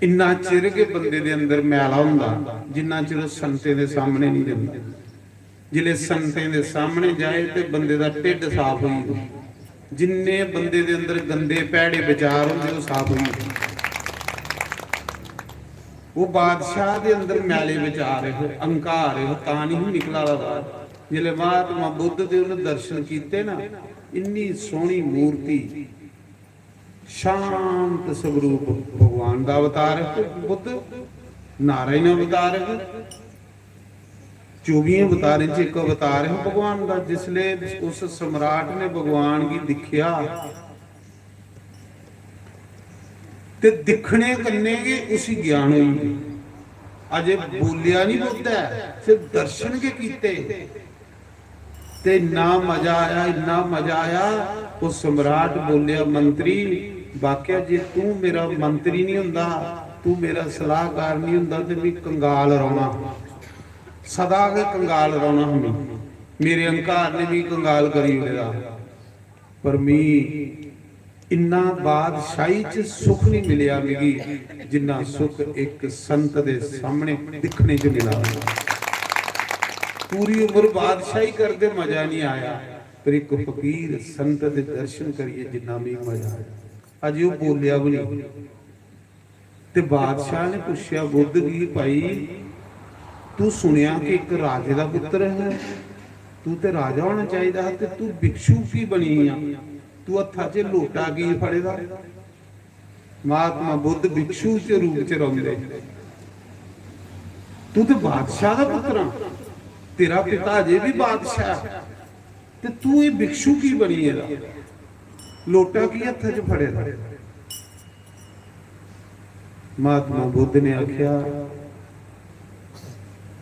इन्ना चिर गै बंदे दे अंदर मैला होंदा, जिन्ना चिर ओह् संतें दे सामने नहीं जंदा। जिसले संतें दे सामने जाए ते बंदे दा ढिड्ड साफ होई जंदा। जिन्ने बंदे दे अंदर गंदे भैड़े विचार होंदे, ओह् साफ होई जंदे। ओह् बादशाह दे अंदर मैले विचार हे, अहंकार हे, तां नहीं निकला दा बाहर। जिसले महात्मा बुद्ध दे उन्हें दर्शन कीते ना, इन्नी सोहनी मूर्ति, शांत स्वरूप भगवान दा अवतार है बुद्ध, नारायण अवतार है, चौबियें अवतारें च इक अवतार है भगवान दा। जिसले उस सम्राट ने भगवान गी दिक्खेआ, ते दिक्खने कन्नै गै उसी ज्ञान होई गेआ। अजे बोलेआ नहीं बुद्ध ऐ, सिर्फ दर्शन गै कीते। ते इन्ना मजा आया, इन्ना मजा आया। ओह् सम्राट बोलेआ, "मंत्री, वाकया जे तू मेरा मंत्री नहीं हुंदा, तू मेरा सलाहकार नहीं हुंदा, ते मी कंगाल रौह्ना, सदा गै कंगाल रौह्ना हा मी। मेरे अहंकार ने मी कंगाल करी ओड़े दा।" पर मी इन्ना बादशाही च सुख नहीं मिलेआ मिगी, जिन्ना सुख इक संत दे सामने दिक्खने च मिला। पूरी उम्र बादशाही करदे मजा नहीं आया, पर इक फकीर संत दे दर्शन करिए जिन्ना मी मजा आया। अजे ओह् बोलेआ भी नहीं। ते बादशाह ने पुच्छेआ बुद्ध गी, "भाई, तू सुनेआ कि इक राजे दा पुत्र है, तू ते राजा होना चाहिदा हा, ते तू भिक्षु की बनी गेआ? तू हत्था च लोटा की फड़े दा?" महात्मा बुद्ध भिक्षु के रूप च रौंह्दे। "तू ते बादशाह दा पुत्र आ, तेरा पिता अजे भी बादशाह है, ते तू एह् भिक्षु की बनी गेदा? लोटा की हत्था च फड़े दा?" महात्मा बुद्ध ने आख्या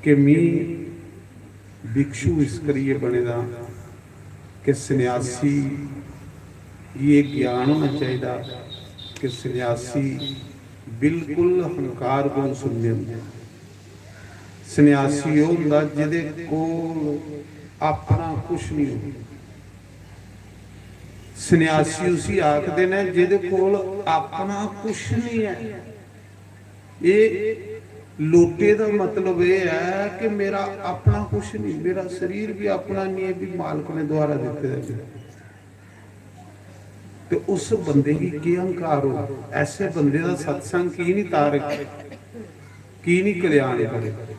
कि मी भिक्षु इस करियै बने दा कि सन्यासी गी एह् ज्ञान होना चाहिदा कि सन्यासी बिल्कुल हंकार कोला सुन्ने होंदे। सन्यासी ओह् होंदा जेह्दे कोल अपना कुछ नहीं होंदा। सन्यासी उसी आखदे न जेह्दे कोल अपना कुछ नहीं है। एह् लोटे दा मतलब एह् ऐ कि मेरा अपना कुछ नहीं, मेरा शरीर भी अपना नहीं है, भी मालक ने द्वारा दित्ते दा। ते उस बंदे गी केह् अहंकार हो? ऐसे बंदे दा सत्संग की नहीं तारक, की नहीं कल्याण करे?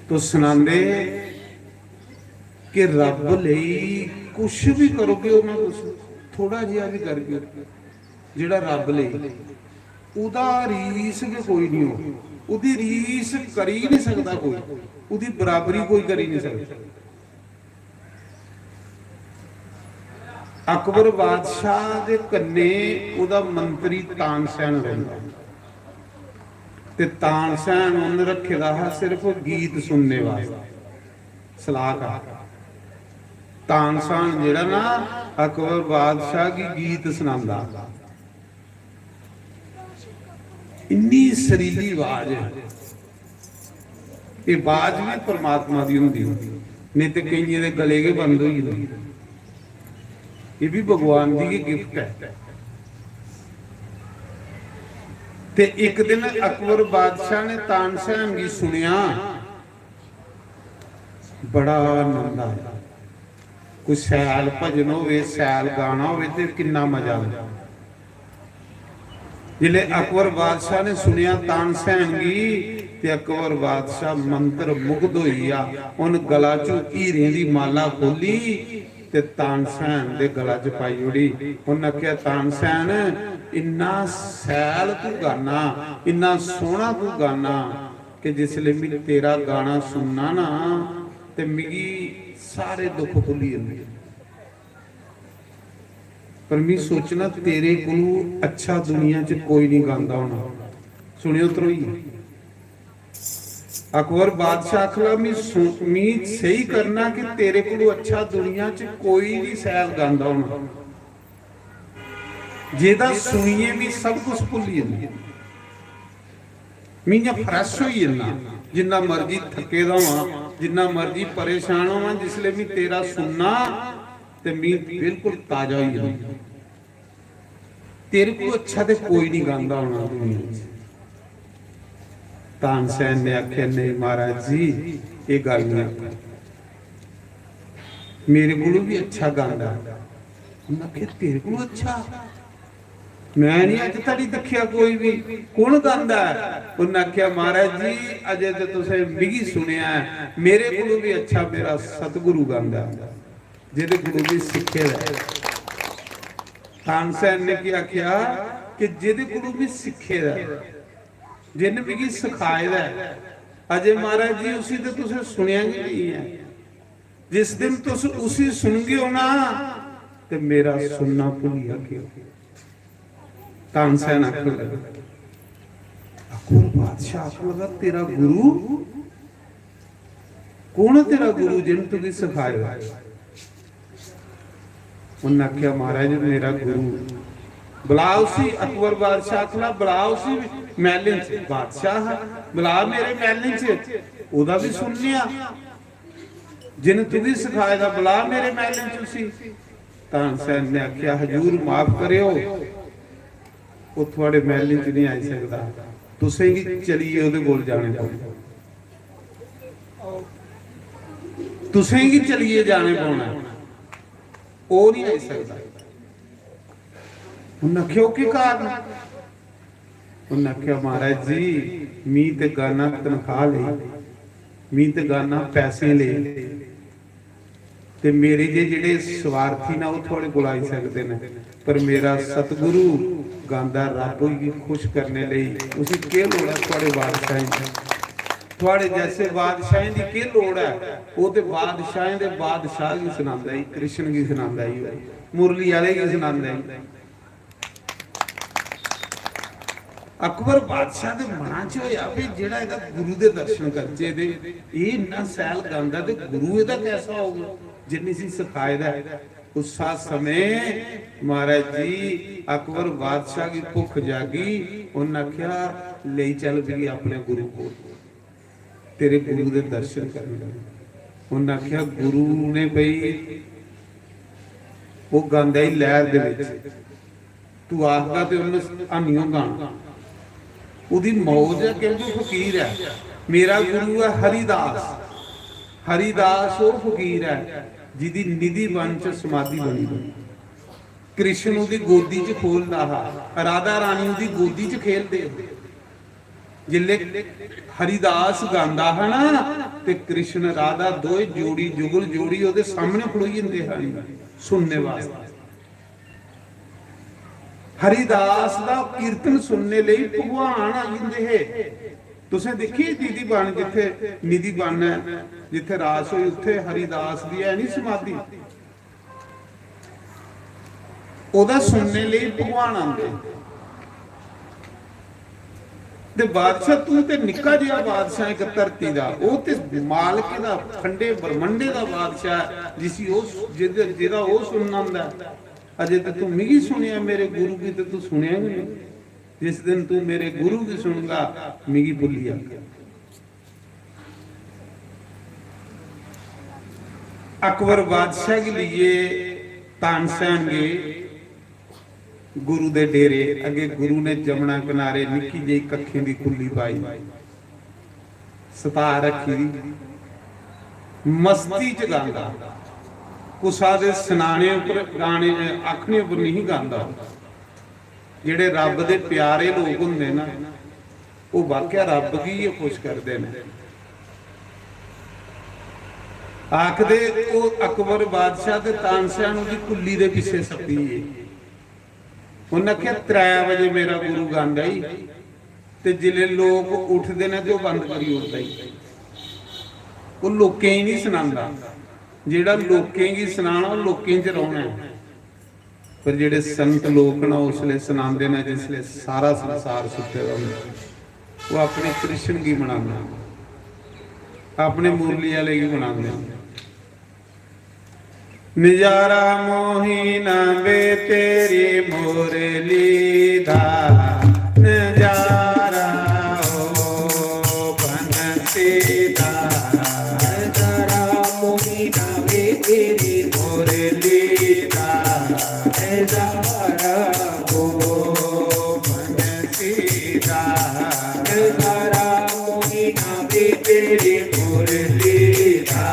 तो सनांदे कि रब लेई कुछ भी करोगे ओ ना तुस, थोड़ा जिहा भी करगे, जेह्ड़ा रब लेई, ओह्दा रीस गै कोई नहीं हो, ओह्दी रीस करी नहीं सकदा कोई, ओह्दी बराबरी कोई करी नहीं सकदा। अकबर बादशाह दे कन्ने ओह्दा मंत्री तानसैन रौंह्दा। ते तानसैन उन्न रक्खे दा हा सिर्फ गीत सुनने वास्तै, सलाहकार। तानसैन जेह्ड़ा ना, अकबर बादशाह गी गीत सनांदा। इन्नी सरीली आवाज ऐ। एह् आवाज भी परमात्मा दी होंदी, नेईं ते केइयें दे गले गै बंद होई जंदे। एह् भी भगवान दी गै गिफ्ट ऐ। ते इक दिन अकबर बादशाह ने तानसेन गी सुनेआ, बड़ा आनंद आया। कोई सैल भजन होवे, सैल गाना होवे ते किन्ना मजा आंदा। जिसलै अकबर बादशाह ने सुनेआ तानसेन गी, ते अकबर बादशाह मंत्र मुग्ध होई गेआ। उन गला चों हीरें दी माला खोली ते तानसेन दे गला च पाई ओड़ी। उन आखेआ, "तानसेन, इन्ना सैल तू गाना, इन्ना सोहना तू गाना कि जिसलै में तेरा गाना सुनना ना, ते मिगी सारे दुख भुल्ली जंदे।" पर मी सोचना, तेरे कोलू अच्छा दुनिया च कोई नहीं गांदा होना। सुनियो ध्रोई, अकबर बादशाह आखला, मी सु-, मी सही करना कि तेरे कोलू अच्छा दुनिया च कोई नहीं सैल गांदा होना, जेदा सुनिए मी सब कुछ भुल्ली जंदी। में इ'यां फ्रैश होई जन्ना, जिन्ना मर्जी थक्के दा होआं, जिन्ना मर्जी परेशान होआं, जिसलै में तेरा सुनना ते में बिल्कुल ताजा होई जन्ना। तेरे कोला अच्छा ते कोई नहीं गांदा होना दुनिया च। तानसेन ने आखेआ, "नहीं महाराज जी, एह् गल्ल नहीं आखो, मेरे कोलू भी अच्छा गांदा।" उन्नै आखेआ, "तेरे कोलू अच्छा?" मैं नहीं अज तड़ी दिखिया कोई भी। कुण गांदा है? उन्हें आख्या, "महाराज जी, अजे ते तुसें मिगी सुनिया है, मेरे कोलू भी अच्छा मेरा सतगुरु गांदा है, जेदे कोलू भी सिखे दा है।" तानसेन ने की आख्या कि जेदे कोलू भी सिखे दा है, जिन मिगी सिखाए दा है, अजे महाराज जी उसी ते तुसें सुनिया गै नहीं है। जिस दिन तुस उसी सुनगे हो ना, ते मेरा सुनना भुल्ली जागे। तानसेन आखन लगा, अकबर बादशाह आखन लगा, "तेरा गुरु कौन है? तेरा गुरु जिन तुगी सखाए दा?" उन्नै आखेआ, "महाराज, मेरा गुरु।" "बुला उसी।" अकबर बादशाह आखन लगा, "बुला उसी मैहलें च।" बादशाह हा, "बुला मेरे मैहलें च, ओह्दा बी सुनने आं।" "जिन तुगी सखाए दा, बुला मेरे मैहलें च उसी।" तानसेन ने आखेआ, "हजूर, माफ करेओ, ओह् थुआड़े मैहलें च नहीं आई सकदा, तुसें गी चलिए ओह्दे कोल जाने पौना, तुसें गी चलिए जाने पौना, ओह् नहीं आई सकदा।" उन्नै आखेआ, "ओह् केह् कारण?" उन्नै आखेआ, "महाराज जी, मी ते गाना तनखाह लेई, मी ते गाना पैसें लेई, ते मेरे जे जेह्ड़े स्वार्थी न, ओह् थुआड़े कोल आई सकदे न, पर मेरा सतगुरु गांदा रब गी खुश करने लेई, उसी केह् लोड़ ऐ थुआड़े बादशाहें दी? थुआड़े जैसे बादशाहें दी केह् लोड़ ऐ?" ओह् ते बादशाहें दे बादशाह गी सनांदा ई, कृष्ण गी सनांदा ई, ओह् मुरली आह्ले गी सनांदा ई। अकबर बादशाह दे मना च होया भी जेह्ड़ा एह्दा गुरु दे दर्शन करचे ते एह् इन्ना सैल गांदा ते गुरु एह्दा कैसा होग जिन्नी इसी सखाए दा ऐ। उस समय महाराज जी अकबर बादशाह गी भुख जागी, उन्नै आखेआ, "लेई चल मिगी अपने गुरु कोल।" तेरे गुरु दे दर्शन करने। उन्नै आखेआ, "गुरु ने भई ओह् गांदा ही लैह्र दे बिच, तू आखगा ते उन्नै हानियों गाना। ओह्दी मौज ऐ क्योंकि फकीर ऐ। मेरा गुरु ऐ हरिदास।" हरिदास ओह् फकीर ऐ जिदी निधि वन च समाधि बनी दी। कृष्ण ओह्दी गोदी च खोलदा हा, राधा रानी ओह्दी गोदी च खेलदे हे। जिसले हरिदास गांदा हा ना, ते कृष्ण राधा दोए जोड़ी जुगल जोड़ी ओह्दे सामने खड़ोई जंदे हे सुनने वास्ते। हरिदास दा कीर्तन सुनने लेई भगवान आई जंदे हे। तुसें दिक्खी दीदी बन जित्थे निधि बन ऐ, जित्थे रास होई उत्थे हरिदास दी है नहीं समाधि। ओह्दा सुनने लेई भगवान आंदे। ते बादशाह, तू ते निक्का जेहा बादशाह इक धरती दा, ओह् ते मालके दा, खंडे ब्रह्मंडे दा बादशाह ऐ, जिसी ओह्, जेह्दे, जेह्दा ओह् सुनना होंदा ऐ। अजे ते तू मिगी सुनेआ, मेरे गुरु गी ते तू सुनेआ गै नेईं। जिस दिन तू मेरे गुरु गी सुनगा, मिगी भुल्ली जागा। अकबर बादशाह गी लेइयै तानसेन गे गुरु दे डेरे। अग्गे गुरु ने जमुना किनारे निक्की जेही कक्खें दी कुल्ली पाई, सतार रखी दी, मस्ती च गांदा, कुसा दे सनाने उप्पर, गाने आखने उप्पर नहीं गांदा। जेह्ड़े रब दे प्यारे लोक होंदे ना, ओह् वाकया रब गी गै खुश करदे न। आखदे ओह् अकबर बादशाह ते तानसेन ओह्दी कुल्ली दे पिच्छे सप्पी गे। उन्नै आखेआ, "त्रै बजे मेरा गुरु गांदा ई, ते जिसलै लोक उठदे न ते ओह् बंद करी ओड़दा ई। ओह् लोकें गी निं सनांदा। जेह्ड़ा लोकें गी सनाना, ओह् लोकें च रौह्ना ऐ।" पर जेह्ड़े संत लोक न, ओह् उसलै सनांदे न जिसलै सारा संसार सुत्ते दा होंदा। ओह् अपने कृष्ण गी मनांदे न, अपने मुरली आह्ले गी मनांदे न। नजारा मोही ना वे तेरी मुरली दा, नजारा ओ बंसी दा। नजारा मोही ना वे तेरी मुरली दा, नजारा ओ बंसी दा। नजारा मोही ना वे तेरी मुरली दा,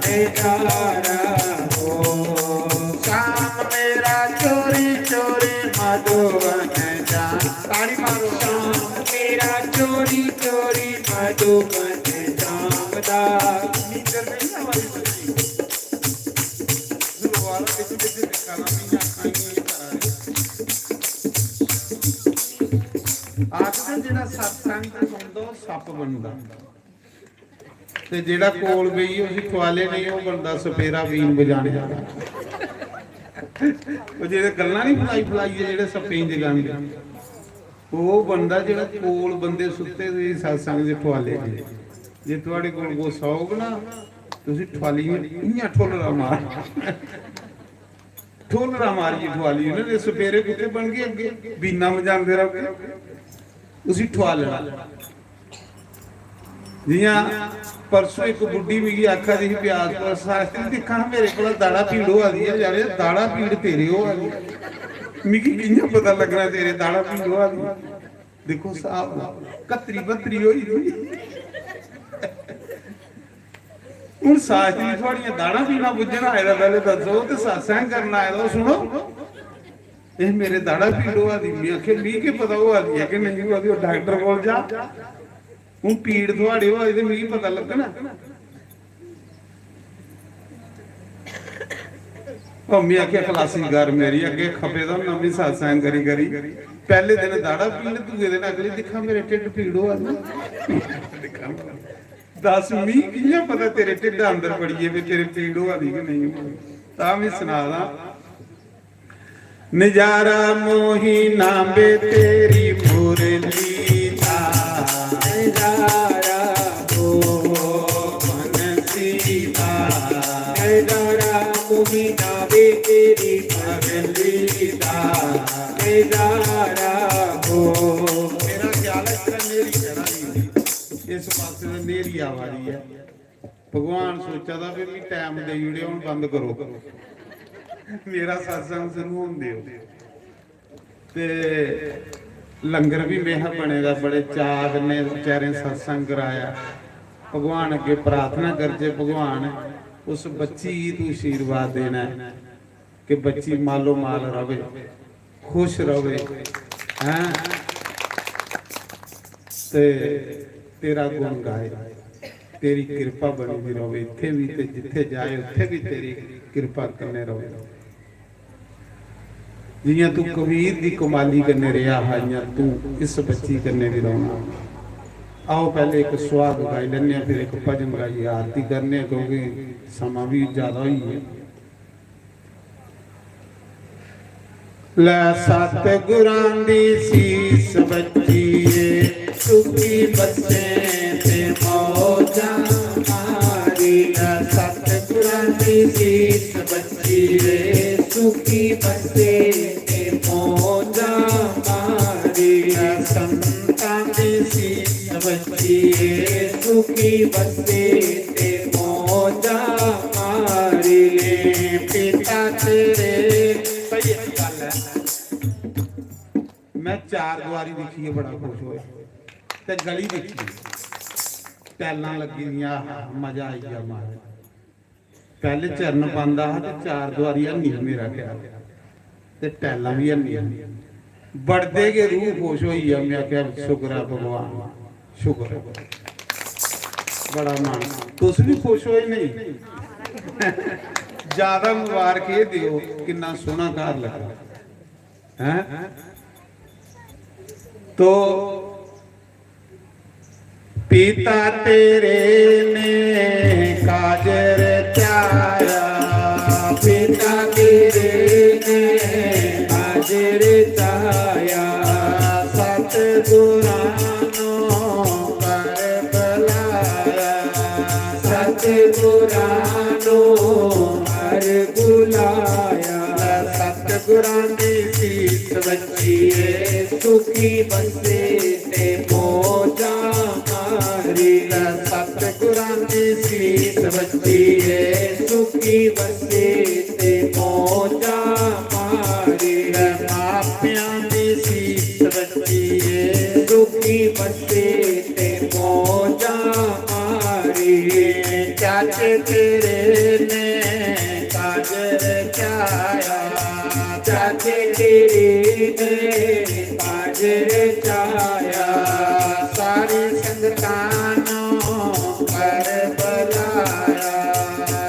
नजारा ओ। श्याम मेरा चोरी चोरी मधुबन जा। ताड़ी मारो। श्याम मेरा चोरी चोरी मधुबन जामदा। नींदर नहीं आवा रही। दोबारा किसी किसी दिखाना नहीं आखना ही नहीं। आखदे जेह्ड़ा सत्संग सुनदा ओह् सप्प बनदा। ते जेह्ड़ा कोल बेहियै उसी ठुआले नेईं, ओह् बनदा सपेरा बीन बजाने आह्ला। ओह् जेह्ड़े गल्लां निं फलाई फलाइयै जेह्ड़े सप्पें च जगांदे, ओह् बनदा जेह्ड़ा कोल बंदे सुत्ते दे सत्संग दे ठुआले च। जे थुआढ़े कोल कोई सौग ना, तुसी ठुआली इ'यां ठुल्लरा मार, ठुल्लरा मारियै ठुआली उ'नें ते सपेरे कुत्थै बनगे अग्गें, बीना बजांदे रौह्गे। उसी ठुआलना। जियां परसों इक बुड्ढी मिगी आखा दी ही ब्यास पर, "शास्त्री दिक्खा हां, मेरे कोला दाढ़ा पीड़ होआ दी ऐ।" यार, दाढ़ा पीड़ तेरे होआ दी, मिगी कि'यां पता लग्गना तेरे दाढ़ा पीड़ होआ दी? दिक्खो स्हाब ला, कत्तरी बत्तरी होई दी। हून शास्त्री थुआड़ियां दाढ़ां पीड़ां बुज्झन आए दा, पैह्ले दस्सो, ते सत्संग करन आए दा, ओह् सुनो। "एह् मेरे दाढ़ा पीड़ होआ दी।" में आखेआ, "मिगी केह् पता होआ दी ऐ कि नेईं होआ दी, ओह् डाक्टर कोल जा। हून पीड़ थुआढ़े होआ दी ते मिगी पता लग्गना।" ओह् में आखेआ, "खलासी कर मेरी, अग्गें खपे दा होना में सत्संग करी करी। पैह्ले दिन दाढ़ा पीड़, दूए दिन अगली दिक्खां मेरे ढिड्ड पीड़ होआ दी।" दस्स, मी कि'यां पता तेरे ढिड्डा अंदर बड़ियै भी तेरे पीड़ होआ दी कि नेईं होआ दी? तां बी सना दा। नजारा मोही नांबे तेरी मुरली दा, नजारा मोहन सीता, नजारा मोही नांबे तेरी मुरली दा, नजारा हो। मेरा ख्याल है, इस तरह मेरी करा दी। इस पासे ते न्हेरी आवा दी ऐ। भगवान सोचा दा भी मी टैम देई ओड़ेआ, हून बंद करो, मेरा सत्संग शुरू होन देओ। ते लंगर बी में हा बने दा, बड़े चाऽ कन्नै बेचारें सत्संग कराया। भगवान अग्गें प्रार्थना करजे, भगवान, उस बच्ची गी तू आशीर्वाद देना ऐ। कि बच्ची मालो माल रवे, खुश रवे, हैं, ते तेरा गुण गाए, तेरी किरपा बनी दी रवे, इत्थे भी ते जित्थे जाए उत्थे भी तेरी किरपा कन्नै रवे। जियां तू कबीर दी कमाली कन्नै रेहा हा, इयां तू इस बच्ची कन्नै भी रौहना। आओ, पैह्ले इक सुहाग गाई लैने आं, फिर इक भजन गाइयै आरती करने आं, क्योंकि समां भी ज्यादा होई गेआ। लै सतगुरां दी सीस बज्जी रे, सुखी बस्से ते मौजां मारी। लै सतगुरां दी सीस बज्जी रे, सुखी बस्से ते मौजां मारी। लै संतां दी सीस बज्जी रे, सुखी बस्से ते मौजां मारी ले। पिता तेरे, सही गल्ल ऐ। मैं चार दुआरी दिक्खियै बड़ा खुश होया ते गली दिक्खी, टैलां लग्गी दियां, आहा, मजा आई गया महाराज। पैह्ले चरण पांदा हा ते चार दुआरी हन्नी ही मेरा ख्याल, ते टैलां बी हन्नी ही। बड़दे गै रूह खुश होई गेआ। में आखेआ, "शुक्र ऐ भगवान, शुक्र ऐ।" बड़ा मन, तुस बी खुश होए नहीं? ज्यादा मुबारक एह् देओ, किन्ना सोहना घर लग्गा, हैं? तो पिता तेरे ने काज रचाया, पिता तेरे ने काज रचाया, सतगुरां नू कर बुलाया, सतगुरां नू कर बुलाया। सतगुरां दी सीस बज्जी रे, सुखी बस्से ते मौजां मारी। लै सतगुरां दी सीस बज्जी रे, सुखी बस्से ते मौजां मारी। लै मापियां दी सीस बज्जी रे, सुखी बस्से ते मौजां मारी। चाचे तेरे ने काज रचाया, चाचे तेरे ने काज रचाया, सारी संगतां नू कर बुलाया,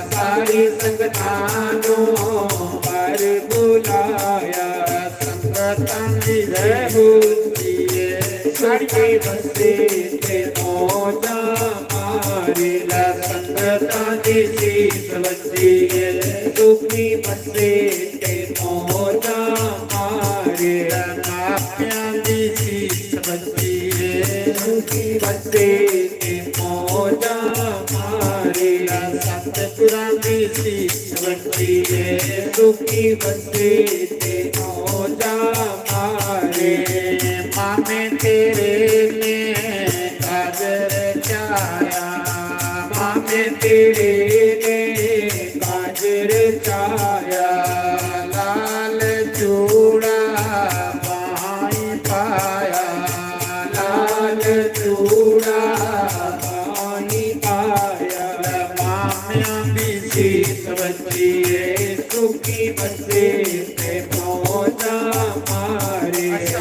सारी संगतां नू कर बुलाया। संगतां दी जय होती है, सुखी बस्से ते मौजां मारे। लै संगतां दी सीस बज्जी ऐ, सुखी बस्से ते मौजां मारे। लै मापियां दी सीस बज्जी ऐ, सुखी बस्से ते मौजां मारे। लै सतपुरां दी सीस बज्जी ऐ, सुखी बस्से ते मौजां मारे। मामे तेरे ने काजर चाया, मामे तेरे ने काजर चाया। लाल चूड़ा बाहीं पाया, लाल चूड़ा बाहीं पाया। मामियां दी सीस बज्जी ऐ, सुखी बस्से ते मौजां मारे। अच्छा,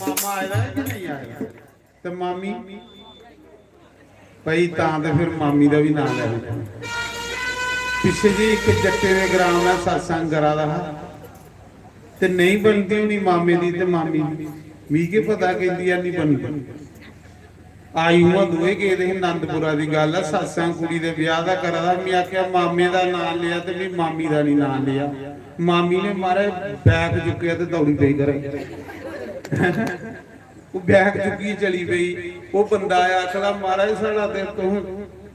मामा आए दा है कि नहीं आए दा? ते मामी भाई, तां ते फिर मामी दा बी नांऽ लै। पिच्छे जी इक जट्टे दे ग्रां दा सत्संग करा दा हा ते नेईं बनदी होनी मामे दी ते मामी दी। मिगी केह् पता कि इंदियां निं बनदी। आई उ'आं दोए गेदे हे, नंदपुरा दी गल्ल ऐ, सत्संग कुड़ी दे ब्याह् दा करा दा हा। में आखेआ मामे दा नांऽ लेआ ते में मामी दा निं नांऽ लेआ। मामी ने, महाराज, बैग चुक्केआ ते दौड़ी पेई घरै। ओह् बैग चुक्कियै चली पेई। ओह् बंदा आया, आखदा, "महाराज, साढ़ा ते तुस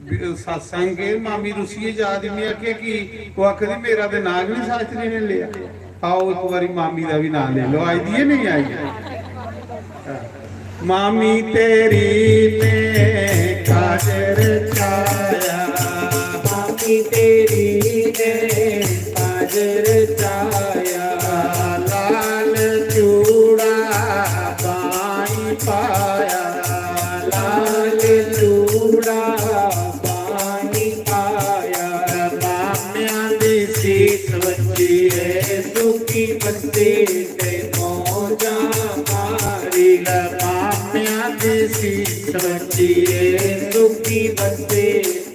बि-, सत्संग गे, मामी रुस्सियै जा दी।" में आखेआ, "की?" ओह् आखदी, "मेरा ते नांऽ गै निं शास्त्री ने लेआ।" आओ, इक बारी मामी दा बी नांऽ लेई लैओ, आई दी ऐ, नेईं आई? मामी तेरी ने काजर चाया, मामी तेरी ने काजर चाया। लाल चूड़ा बाहीं पाया, लाल चूड़ा बाहीं पाया। मामियां दी सीस बज्जी ऐ, सुखी बस्से ते मौजां मारी। लै मामियां दी सीस बज्जी ऐ, सुखी बस्से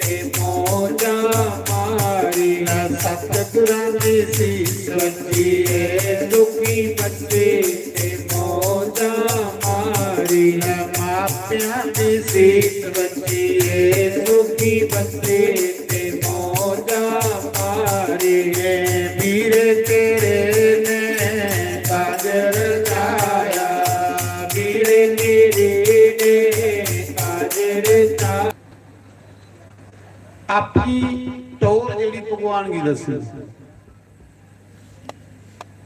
ते मौजां मारी। लै सतगुरां दी सीस बज्जी ऐ, सुखी बस्से ते मौजां मारी। लै मापियां दी सीस बज्जी ऐ, सुखी बस्से ते मौजां मारी। ऐ वीरे तेरे ने काजर चाया, वीरे तेरे ने काजर चाया। अपनी टौर जेह्ड़ी भगवान गी दस्सी।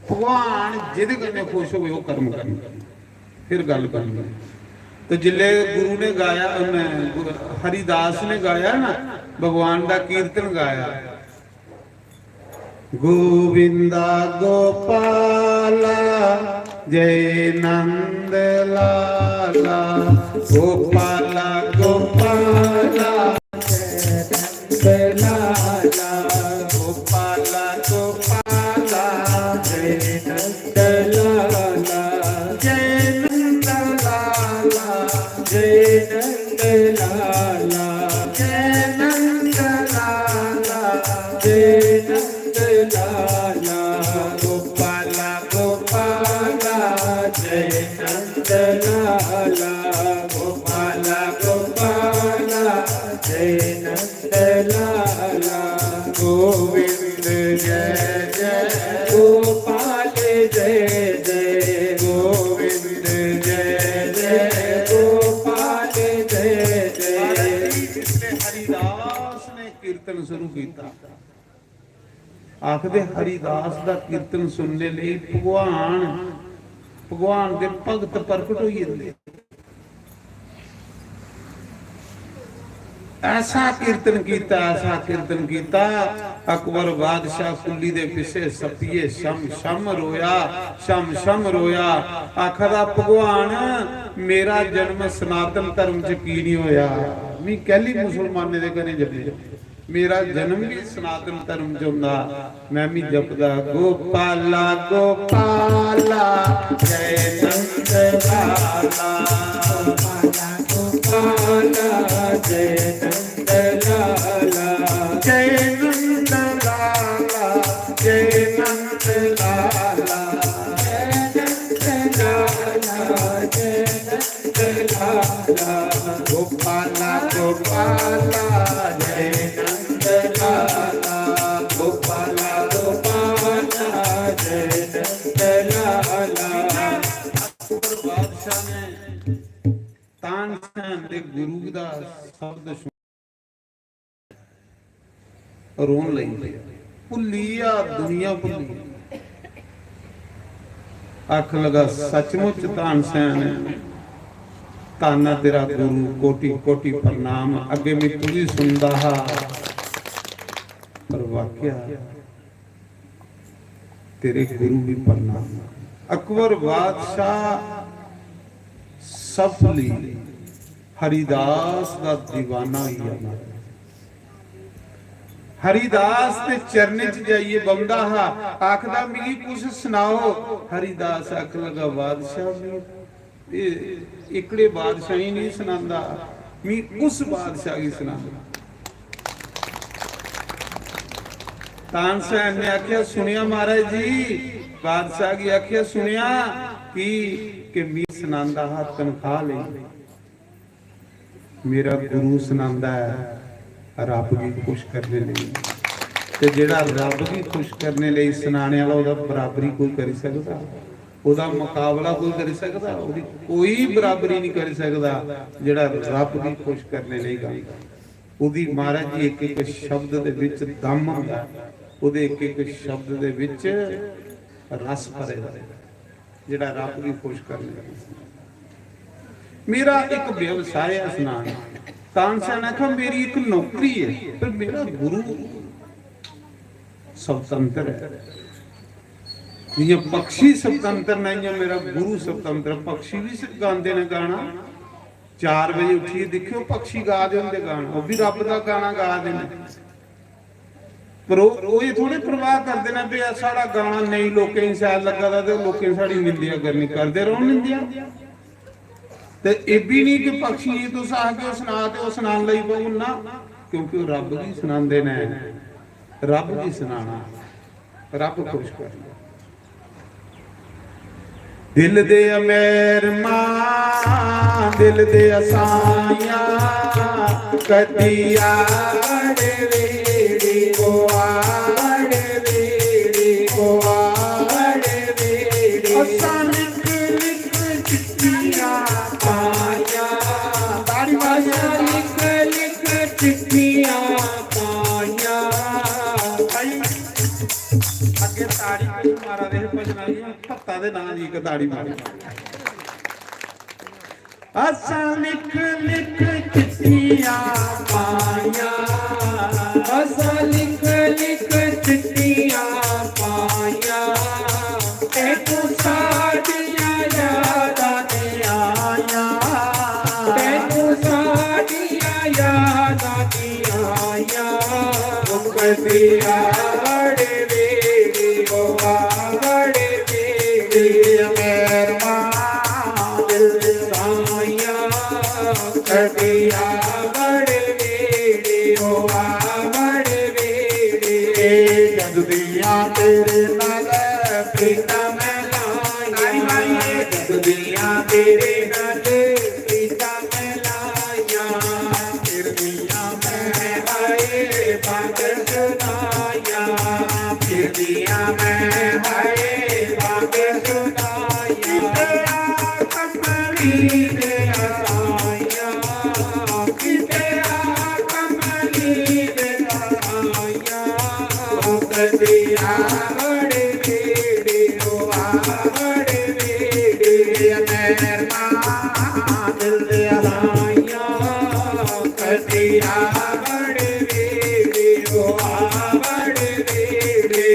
भगवान जेह्दे कन्नै खुश होवे, ओह् कर्म करना, फिर गल्ल करनी। तो जिसले गुरु ने गाया, उन्हें गु-, हरिदास ने गाया ना, भगवान दा कीर्तन गाया, गोविंदा गोपाला जय नंद लाला, गोपाला गोपाला जय नंद लाला, गोपाला गोपाला जय नंद लाला, जय नंद लाला, जय नंद लाला, जय नंद लाला, जय नंद लाला, गोपाला गोपाला जय नंद लाला, गोपाला गोपाला जय नंद लाला। गोविंद जय जय गोपाल जय जय, गोविंद जय जय गोपाल जय जय। हरिदास ने कीर्तन शुरू किया। आखदे हरिदास दा कीर्तन सुनने लेई भगवान, भगवान दे भगत प्रकट होई जंदे। ऐसा कीर्तन कीता, ऐसा कीर्तन कीता, अकबर बादशाह कुल्ली दे पिछे सप्पिये शम शम रोया, शम शम रोया। आखदा, "भगवान, मेरा जन्म सनातन धर्म च की नहीं होया? मी कैली मुसलमानें दे घरें जन्मे?" मेरा जन्म भी सनातन धर्म च होंदा, मैं भी जपदा, गोपाला गोपाला जय नंद लाला, गोपाला गोपाला जय नंद लाला, जय नंद लाला, जय नंद लाला, जय नंद लाला, जय नंद गोपाला जय नंद लाला, गोपाला गोपाला जय नंद लाला। अकबर बादशाह ने तानसेन दे गुरु दा शब्द सुन, रोन लगी पे। भुल्ली गेआ, दुनिया भुल्ली गेआ। आखन लगा, "सचमुच तानसेन, ताना तेरा गुरु, कोटि कोटि प्रणाम।" अगे मैं तुगी सुनदा हा, पर वाकया तेरे गुरु भी प्रणाम। अकबर बादशाह सफली हरिदास दा दीवाना होई गेआ। हरिदास दे चरणें च जाइयै बंदा हा, आखदा, "मिगी कुछ सनाओ।" हरिदास आखन लगा, "बादशाह, मी एह् एकड़े बादशाही नहीं सनांदा, मी उस बादशाह गी सनांदा।" तानसेन ने आखेआ, "सुनेआ महाराज जी।" बादशाह गी आखेआ, "सुनेआ कि, कि मी सनांदा हा तनखाह लेई।" मेरा गुरु सनांदा ऐ रब गी खुश करने लेई। ते जेह्ड़ा रब गी खुश करने लेई सनाने आह्ला, ओह्दा बराबरी कोई करी सकदा? ओह्दा मकाबला कोई करी सकदा? ओह्दी कोई बराबरी नहीं करी सकदा जेह्ड़ा रब गी खुश करने लेई गांदा। ओह्दी, महाराज जी, इक इक शब्द दे विच दम होंदा, ओह्दे इक इक शब्द दे विच रस भरे दा। जेह्ड़ा रब गी खुश करने दा। मेरा इक व्यवसाय ऐ सनाना। तानसेन आखा, "मेरी इक नौकरी ऐ, पर मेरा गुरु स्वतंत्र ऐ। जि'यां पक्षी स्वतंत्र न, इ'यां मेरा गुरु स्वतंत्र ऐ।" पक्षी भी गांदे न गाना। चार बजे उठियै दिक्खेओ, पक्षी गा दे होंदे गाना, ओह् भी रब दा गाना गा दे न। पर ओह्, ओह् एह् थोड़े परवाह करदे न भी साढ़ा गाना नेईं लोकें गी शैल लग्गा दा ते लोकें साढ़ी निंदेआ करनी, करदे रौह्न निंदेआ। ते एह् बी निं कि पक्षियें गी तुस आखगे ओह् सना ते ओह् सनान लगी पौङन ना, क्योंकि ओह् रब गी सनांदे न, रब गी सनाना, रब खुश करना। दिल दे मेहरमा, दिल दे असाइयां, कदी आड़ वेड़ी, ओ आड़ वेड़ी, ओ आड़ वेड़ी। असां लिख लिख चिट्ठियां पाइयां, ताड़ी मारियै। असां लिख लिख चिट्ठियां पाइयां। भाई, अग्गें ताड़ी कोई मारा दे हे भजना दियां, भत्ता दे नां दी इक ताड़ी मारी। असां लिख लिख चिट्ठियां पाइयां, असां लिख लिख चिट्ठियां पाइयां। तैनू साडियां यादां नी आइयां, तैनू साडियां यादां नी आइयां। मुकदिया बड़े वेड़ी, ओ आ बड़े वेड़ी, मेहरबान दिल साइयां। कदिया बड़े वेड़ी, ओ आ बड़े वेड़ी, जद दियां तेरे नाल प्रीतां मैं लाइयां, जद दियां तेरे नाल प्रीतां मैं लाइयां, फिर दियां मैं हाय बात सुनाइयां, फिर दियां मैं हाय बात सुनाइयां। तेरा कमली दे आइयां, तेरा कमली दे आइयां। ओ कदिया बड़े वेड़ी, ओ आ बड़े वेड़ी, मेहरबान दिल दे आइयां। कदिया बड़े वेड़ी, ओ आ बड़े वेड़ी,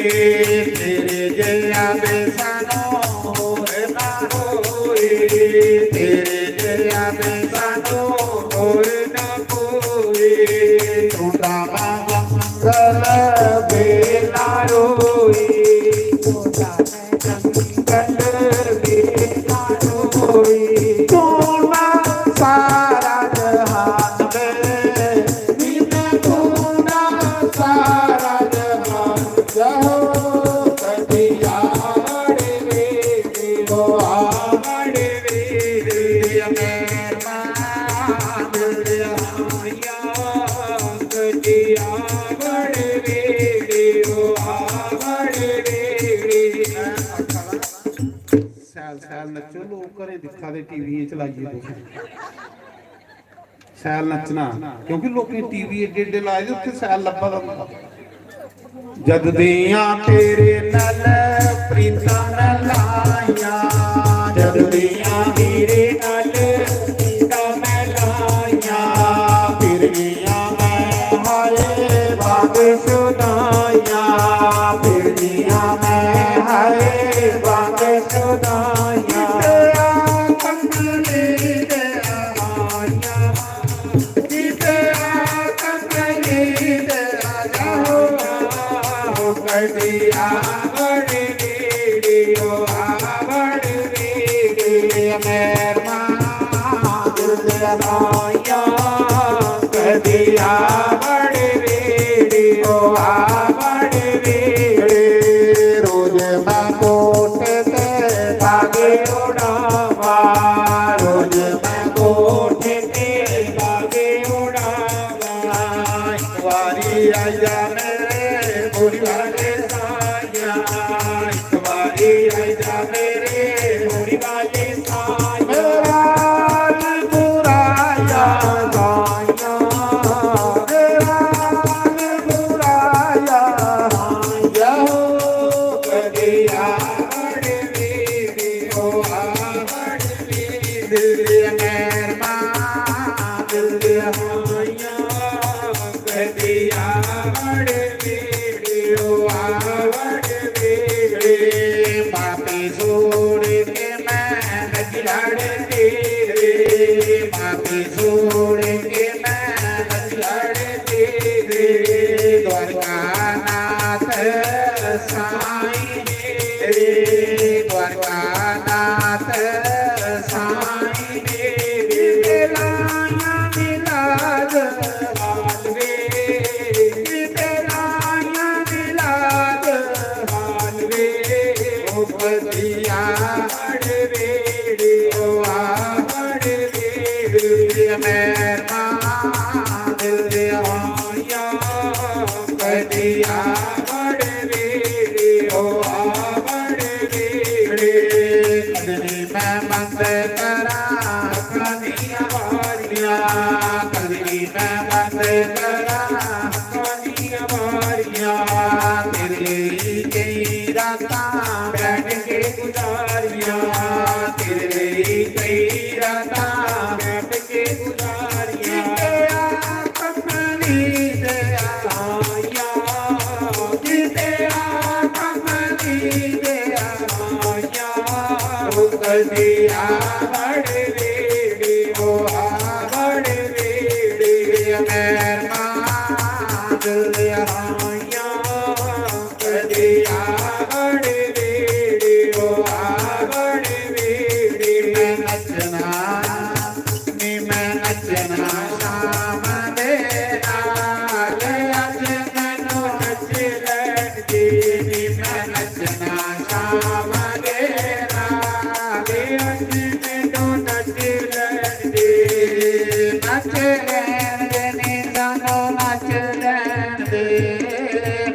तेरे जैया बेसानो होर ना कोई, तेरे जैया बेसानो होर ना कोई। तू तां मंगल बेला रोई, तू तां मंगल बेला रोई। तू ना सारा जहान वे, बिन तू ना सारा जहान। जहो कदिया बड़े वेड़ी, ओ आ बड़े वेड़ी, मेहरबान दिक्खा दे टीवी चलाइयै तुसें। सैल नच्चना, क्योंकि लोकें टीवी एड्डे एड्डे लाए दे, उत्थै सैल लब्भा दा होंदा। जद दियां तेरे नाल प्रीतां में लाइयां, जद दियां तेरे नाल प्रीतां में लाइयां, फिर गईयां मैं हाय बाग शुदाइयां, फिर गईयां मैं हाय बाग शुदाइयां। तेरा कंबली दे आइयां, तेरा कंबली दे आइयां, हो कदी आवड़ वीडियो, आवड़ वीडियो, मेहरबान दिल दे आइयां, कदी आवड़ वीडियो, आवड़ वीडियो, रोज मैं कोठे ते बागे उड़ावा, रोज मैं कोठे ते बागे उड़ावा। एक बारी आइया मेरे मुड़ी वाले साइया, एक बारी आइया मेरे मुड़ी वाले साइया। मेरा दिल बुराया साइया, मेरा दिल बुराया साइया। कदी आवड़ वीडियो, आवड़ वीडियो, मेहरबान दिल दे आइयां, कदी आवड़ वीडियो, आवड़ वीडियो, माफी छोड़ के मैं नच लड़ती रे, माफी छोड़ के मैं नच लड़ती रे, द्वारका नाथ साईं रे, द्वारका नाथ साईं रे, लाइयां मिलाद हाल वे, लाइयां मिलाद हाल वे, ओ कदी आवड़ वीडियो, आवड़ वीडियो, मेहरबान दिल दे आइयां, कदी आवड़ वीडियो, आवड़ वीडियो, कदी मैं बंद करां अक्खां दियां बारियां, कदी मैं बंद करां अक्खां दियां बारियां, तेरे लेई कई रातां बैठ के गुजारियां, तेरे लेई कई रातां बैठ के गुजारियां। कंबली दे आइयां, जिंदे आ कंबली दे आइयां, ओ कदी आवड़ वीडियो, आवड़ वीडियो, मेहरबान दिल दे आइयां, कदी आवड़ वीडियो, आवड़ वीडियो, मैं नचना नी मैं नचना शाम दे नाल, अज मैनू नच लैन दे नी मैं नचना शाम दे नाल, अज मैनू नच लैन दे, नच लैन दे नी सानू नच लैन दे,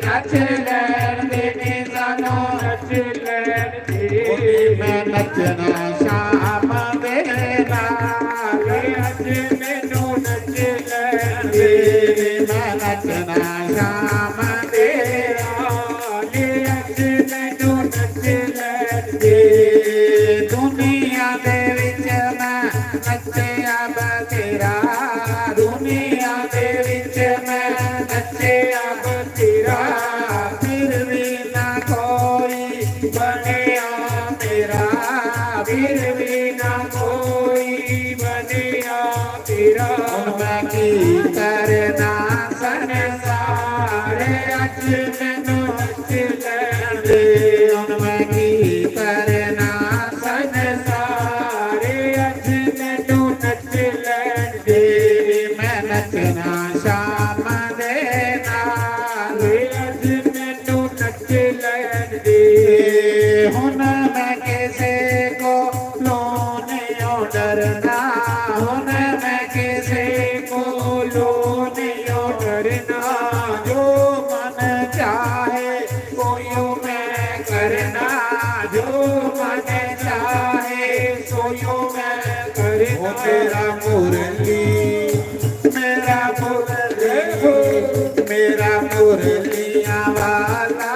नच लैन दे नी सानू नच लैन दे। ओ नी मैं नचना शाम दे नाल, अज मैनू नच लैन दे, मैं नचना शाम दे नाल, अज मैनू नच लैन दे। दुनिया दे विच मैं मैं करी वो तेरा मुरली, मेरा मुरली, मेरा मुरलियां वाला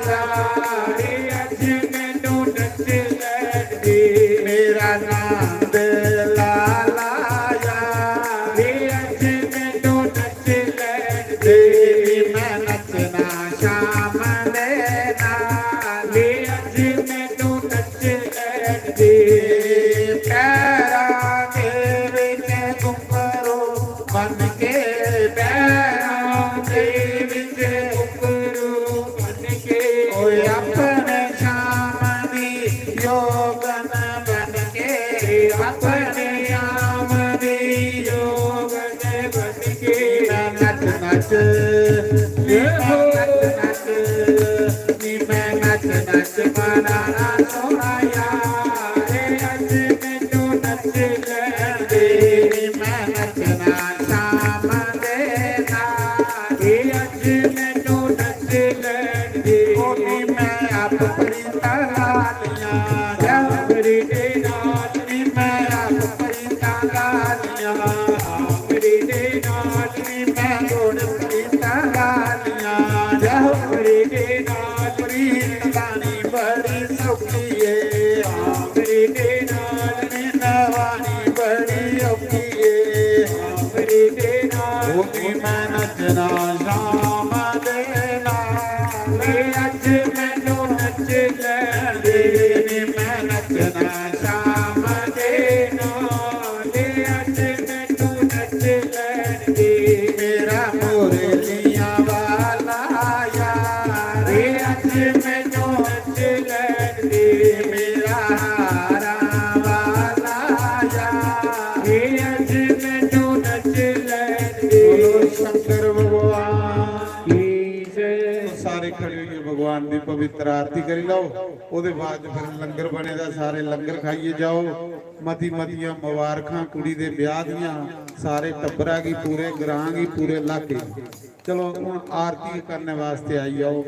यार, अज मैनू नच लैंदी। मेरा नंद लाला यार, अज मैनू नच लैंदी। मैं नचना शाम दे नाल, अज मैनू नच लैंदी। पैरां दे विच घुंघरू बन के, पैरां दे विच घुंघरू बन के, ओए अपने शाम दी जोगन बन के, अपने शाम दी जोगन बन के। मैं नच नच, नी मैं नच नच, नी मैं नच नच मनाना सोहणा यार, अज मैनू नच लैंदी। नी मैं नचना शाम दे नाल, अज मैनू नच लैंदी। ओ नी मैं आप प्रीतां लालियां, जबरी दे नाल, नी मैं आप प्रीतां लालियां, आखरी दे नाल नी मैं जोड़ प्रीतां लालियां, जबरी दे नाल प्रीत लानी बड़ी सौखी ऐ। आखरी दे नाल नी नवानी बड़ी औखी ऐ। आखरी दे नाल ओ नी मैं नचना शाम दे नाल, अज मैनू नच लैंदी। नी मैं नचना शाम दे नाल, अज मैनू नच लैंदी। मेरा मुरलियां वाला यार, अज मैनू नच लैंदी। मेरा हारां वाला यार, अज मैनू नच लैंदी। बोलो शंकर भगवान की जय। सारे खड़े होइए, भगवान दी पवित्र आरती करी लैओ। ओह्दे बाद फिर लंगर बने दा, सारे लंगर खाइयै जाओ। मती मतियां मुबारखां कुड़ी दे ब्याह दियां, सारे टब्बरा गी, पूरे ग्रां गी, पूरे इलाके गी। चलो, हुन आरती करने वास्ते आई जाओ।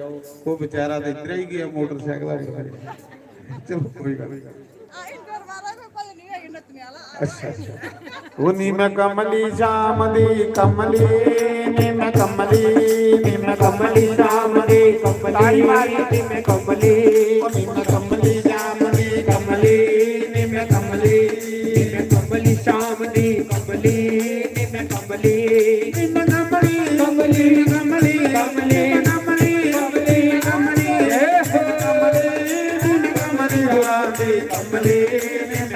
ओह् बेचारा ते इद्धर ही गेआ मोटरसाइकल पर। चलो, कोई गल्ल नहीं। अच्छा, अच्छा। ओ नी मैं कमली शाम दी कमली, नी मैं कमली, नी मैं कमली शाम दी कमली, तारी मारी, नी मैं कमली, ओ नी मैं कमली शाम दी कमली, नी मैं कमली, नी मैं कमली शाम दी कमली, नी मैं कमली, नी मैं कमली, कमली, कमली, कमली, कमली, कमली, कमली, ए हो कमली, नी मैं कमली शाम दी कमली।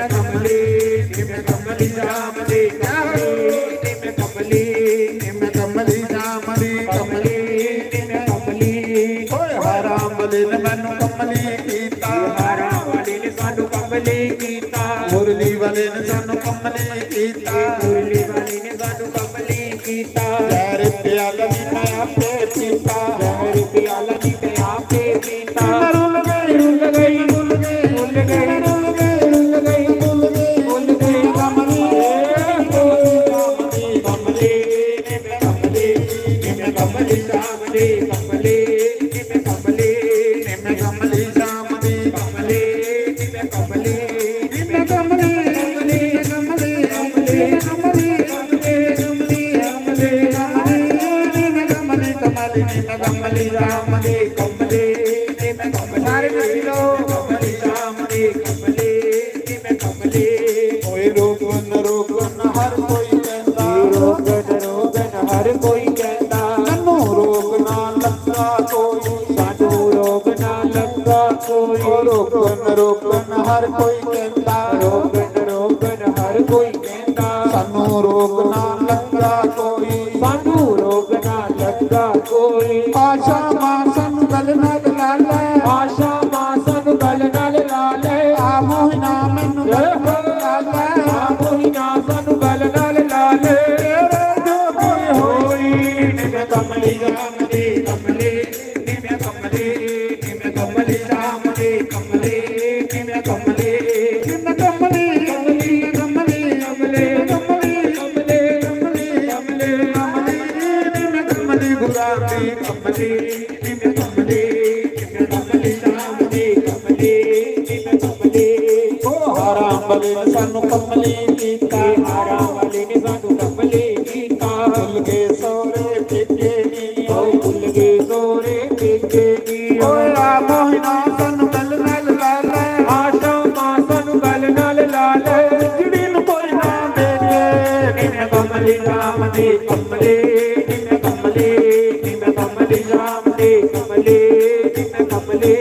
कमली, निम्म कमली राम दी कमली, निम्म कमली, निम्म कमली राम दी कमली, निम्म कमली। ओए हर आंबले ने मैनू कमली कीता, हर आंबले ने सानू कमली कीता, मुरली वाले ने सानू कमली कीता, मुरली वाले ने सानू कमली कीता। जहर प्याला नी मैं आपे पीता, जहर प्याला नी मैं आपे पीता। मैं रुल गई, रुल गई, रुल गई, रुल गई, रुल गई, रुल गई, रुल गई, रुल गई। कमली, कमली, कमली, कमली, कमली, कमली, कमली, कमली। सारे नाची लो। ओए रोकन, रोकन हर कोई कहंदा। रोकन, रोकन हर कोई कहंदा। सानू रोकना लगा कोई। सानू रोकना लगा कोई। ओ रोकन, रोकन हर कोई कहंदा। रोकन, रोकन हर कोई कहंदा। सानू रोकना लगा कोई। सानू रोकना लगा कोई। आशा मां सानू गल नाल ला ले। आशा मां सानू गल नाल ला ले। आ मोहिना मैनू गल नाल ला ले। आ मोहिना सानू गल नाल ला ले। तेरे जो कोई होई। निम्म कमली राम दी कमली, निम्म कमली, निम्म कमली राम दी कमली, निम्म कमली, निम्म कमली, कमली, कमली, कमली, कमली, कमली। कमली कीता। हारा वाले ने सानू कमली कीता। भुल गए सोरे पेके नी। ओ भुल गए सोरे पेके नी। ओया मोहिना सानू गल नाल ला ले। आशा मां सानू गल नाल ला ले। बिजड़ी नु कोई ना देखे। निम्मे कमली राम दे कमले। निम्मे कमले। निम्मे कमली राम दे कमले। निम्मे कमले।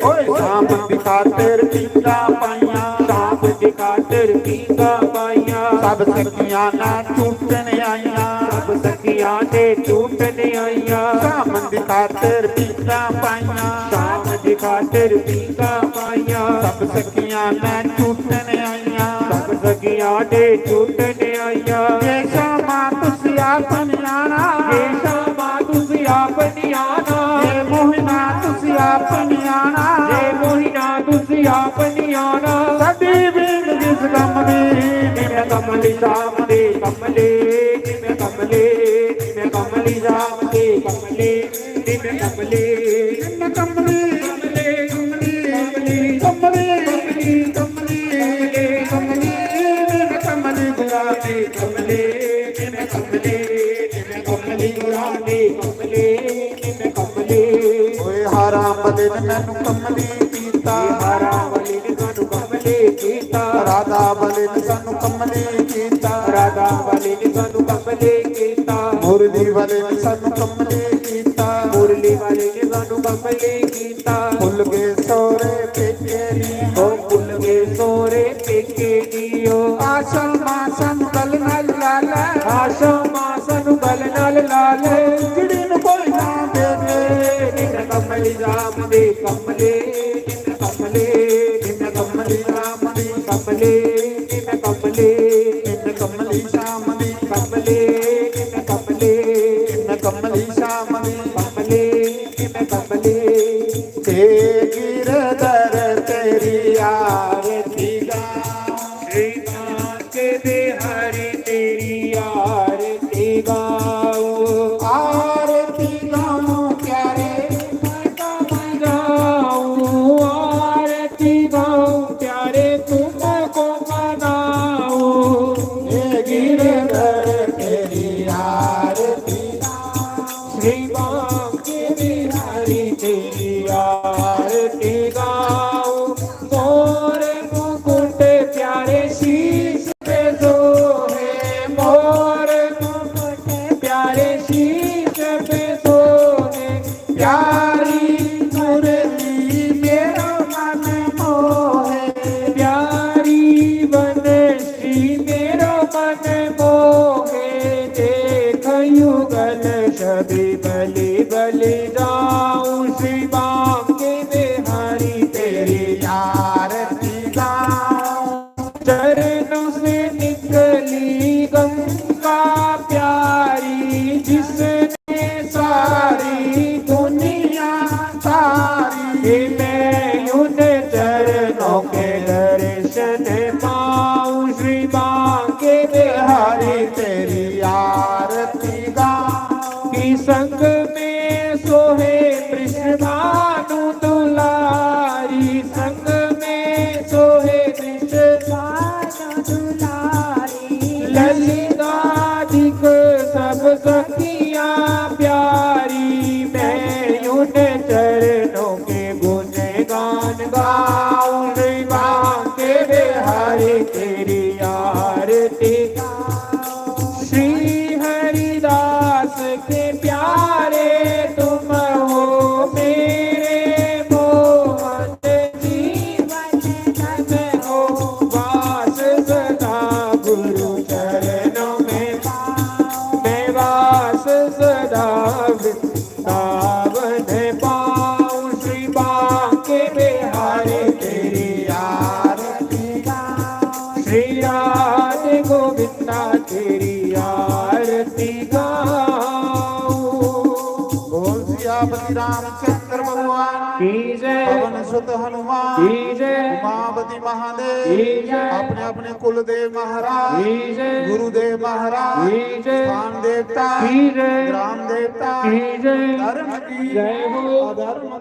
ओए शाम दी खातिर पींगा पाइयां। शाम दी खातिर पींगा पाइयां। सब सखियां ना टूटन आइयां। सब सखियां ने टूटन आइयां। शाम दी खातिर पींगा पाइयां। शाम दी खातिर पींगा पाइयां। सब सखियां ने टूटन आइयां। सब सखियां ने टूटन आइयां। ये शामा तुसी आप न्याणा। ये शामा तुसी आप न्याणा। ये मोहिना तुसी आप न्याणा। ये मोहिना तुसी आप न्याणा। साडी बीन किस कम दी। निम्मे कमली शाम दे कमले। निम्मे कमले। निम्मे कमली शाम दे कमले। निम्मे कमले। निम्मे कमले। कमले, कमले, कमले, कमले, कमले, कमले, कमले, निम्मे कमले गुलाबी कमले। निम्मे कमले। कमली रानी कमली, निम्मे कमली। ओए हारा वाले ने मैनू कमली कीता। हारा वाले ने सानू कमली कीता। राधा वाले ने सानू कमली कीता। राधा वाले ने सानू कमली कीता। मुरली वाले ने सानू कमली कीता। मुरली वाले ने सानू कमली कीता। भुल गए सोरे पेके नी। ओ भुल गए सोरे पेके नी। ओ आशा मां सानू गल नाल ला ले। आशा मां सानू गल नाल ला ले। बिजड़ी नु कोई ना देखे। निम्मे कमली राम दे कमले। निम्मे कमले। निम्मे कमली राम दे कमले। निम्मे कमले। निम्मे कमली शाम दी कमले। निम्मे कमले। निम्मे कमली शाम दी कमले। निम्मे कमले। हे गिरधर तेरी आरती गाऊं। श्री कांके बिहारी तेरी आरती गाऊं। आरती गाऊं प्यारे तुमको बजाऊं। आरती गाऊं प्यारे तुमको बजाऊं। हे गिरधर तेरी आरती गाऊं। श्री बांके बिहारी तेरी आरती गाऊं। मोर मुकुट प्यारे शीश पे सोहे। मोर मुकुट प्यारे शीश पे सोहे। प्यारी मुरली मेरा मन मोहे। प्यारी वनश्री मेरा मन मोहे। देख युगल छवि बलि बलि जाऊं। श्री बांके बिहारी तेरी आरती गाऊं। चरणों से निकली गंगा प्यारी, जिसने सारी दुनिया तारी। मैं उन चरणों के दर्शन पाऊं। श्री बांके बिहारी तेरी आरती गाऊं। कि संग में सोहे वृषभानु दुलारी। संग में सोहे वृषभानु दुलारी। ललितादिक सब सखियां प्यारी। मैं उन चरणों के गुणगान गाऊं। श्री बांके बिहारी तेरी आरती। श्री हरिदास के प्यारे तुम हो, मेरे मोहन जीवन धन हो। वास सदा गुरु चरणों में पाऊं। मैं वास सदा वृंदावन पाऊं। श्री बांके बिहारी तेरी आरती गाऊं। श्री राधे गोविंदा तेरी आरती गाऊं। बोल सियापति रामचंद्र भगवान की जय। पवन सुत हनुमान की जय। उमापति महादेव की जय। अपने अपने कुलदेव महाराज की जय। गुरुदेव महाराज की जय। स्थान देवता की जय। ग्राम देवता की जय। धर्म की जय हो। अधर्म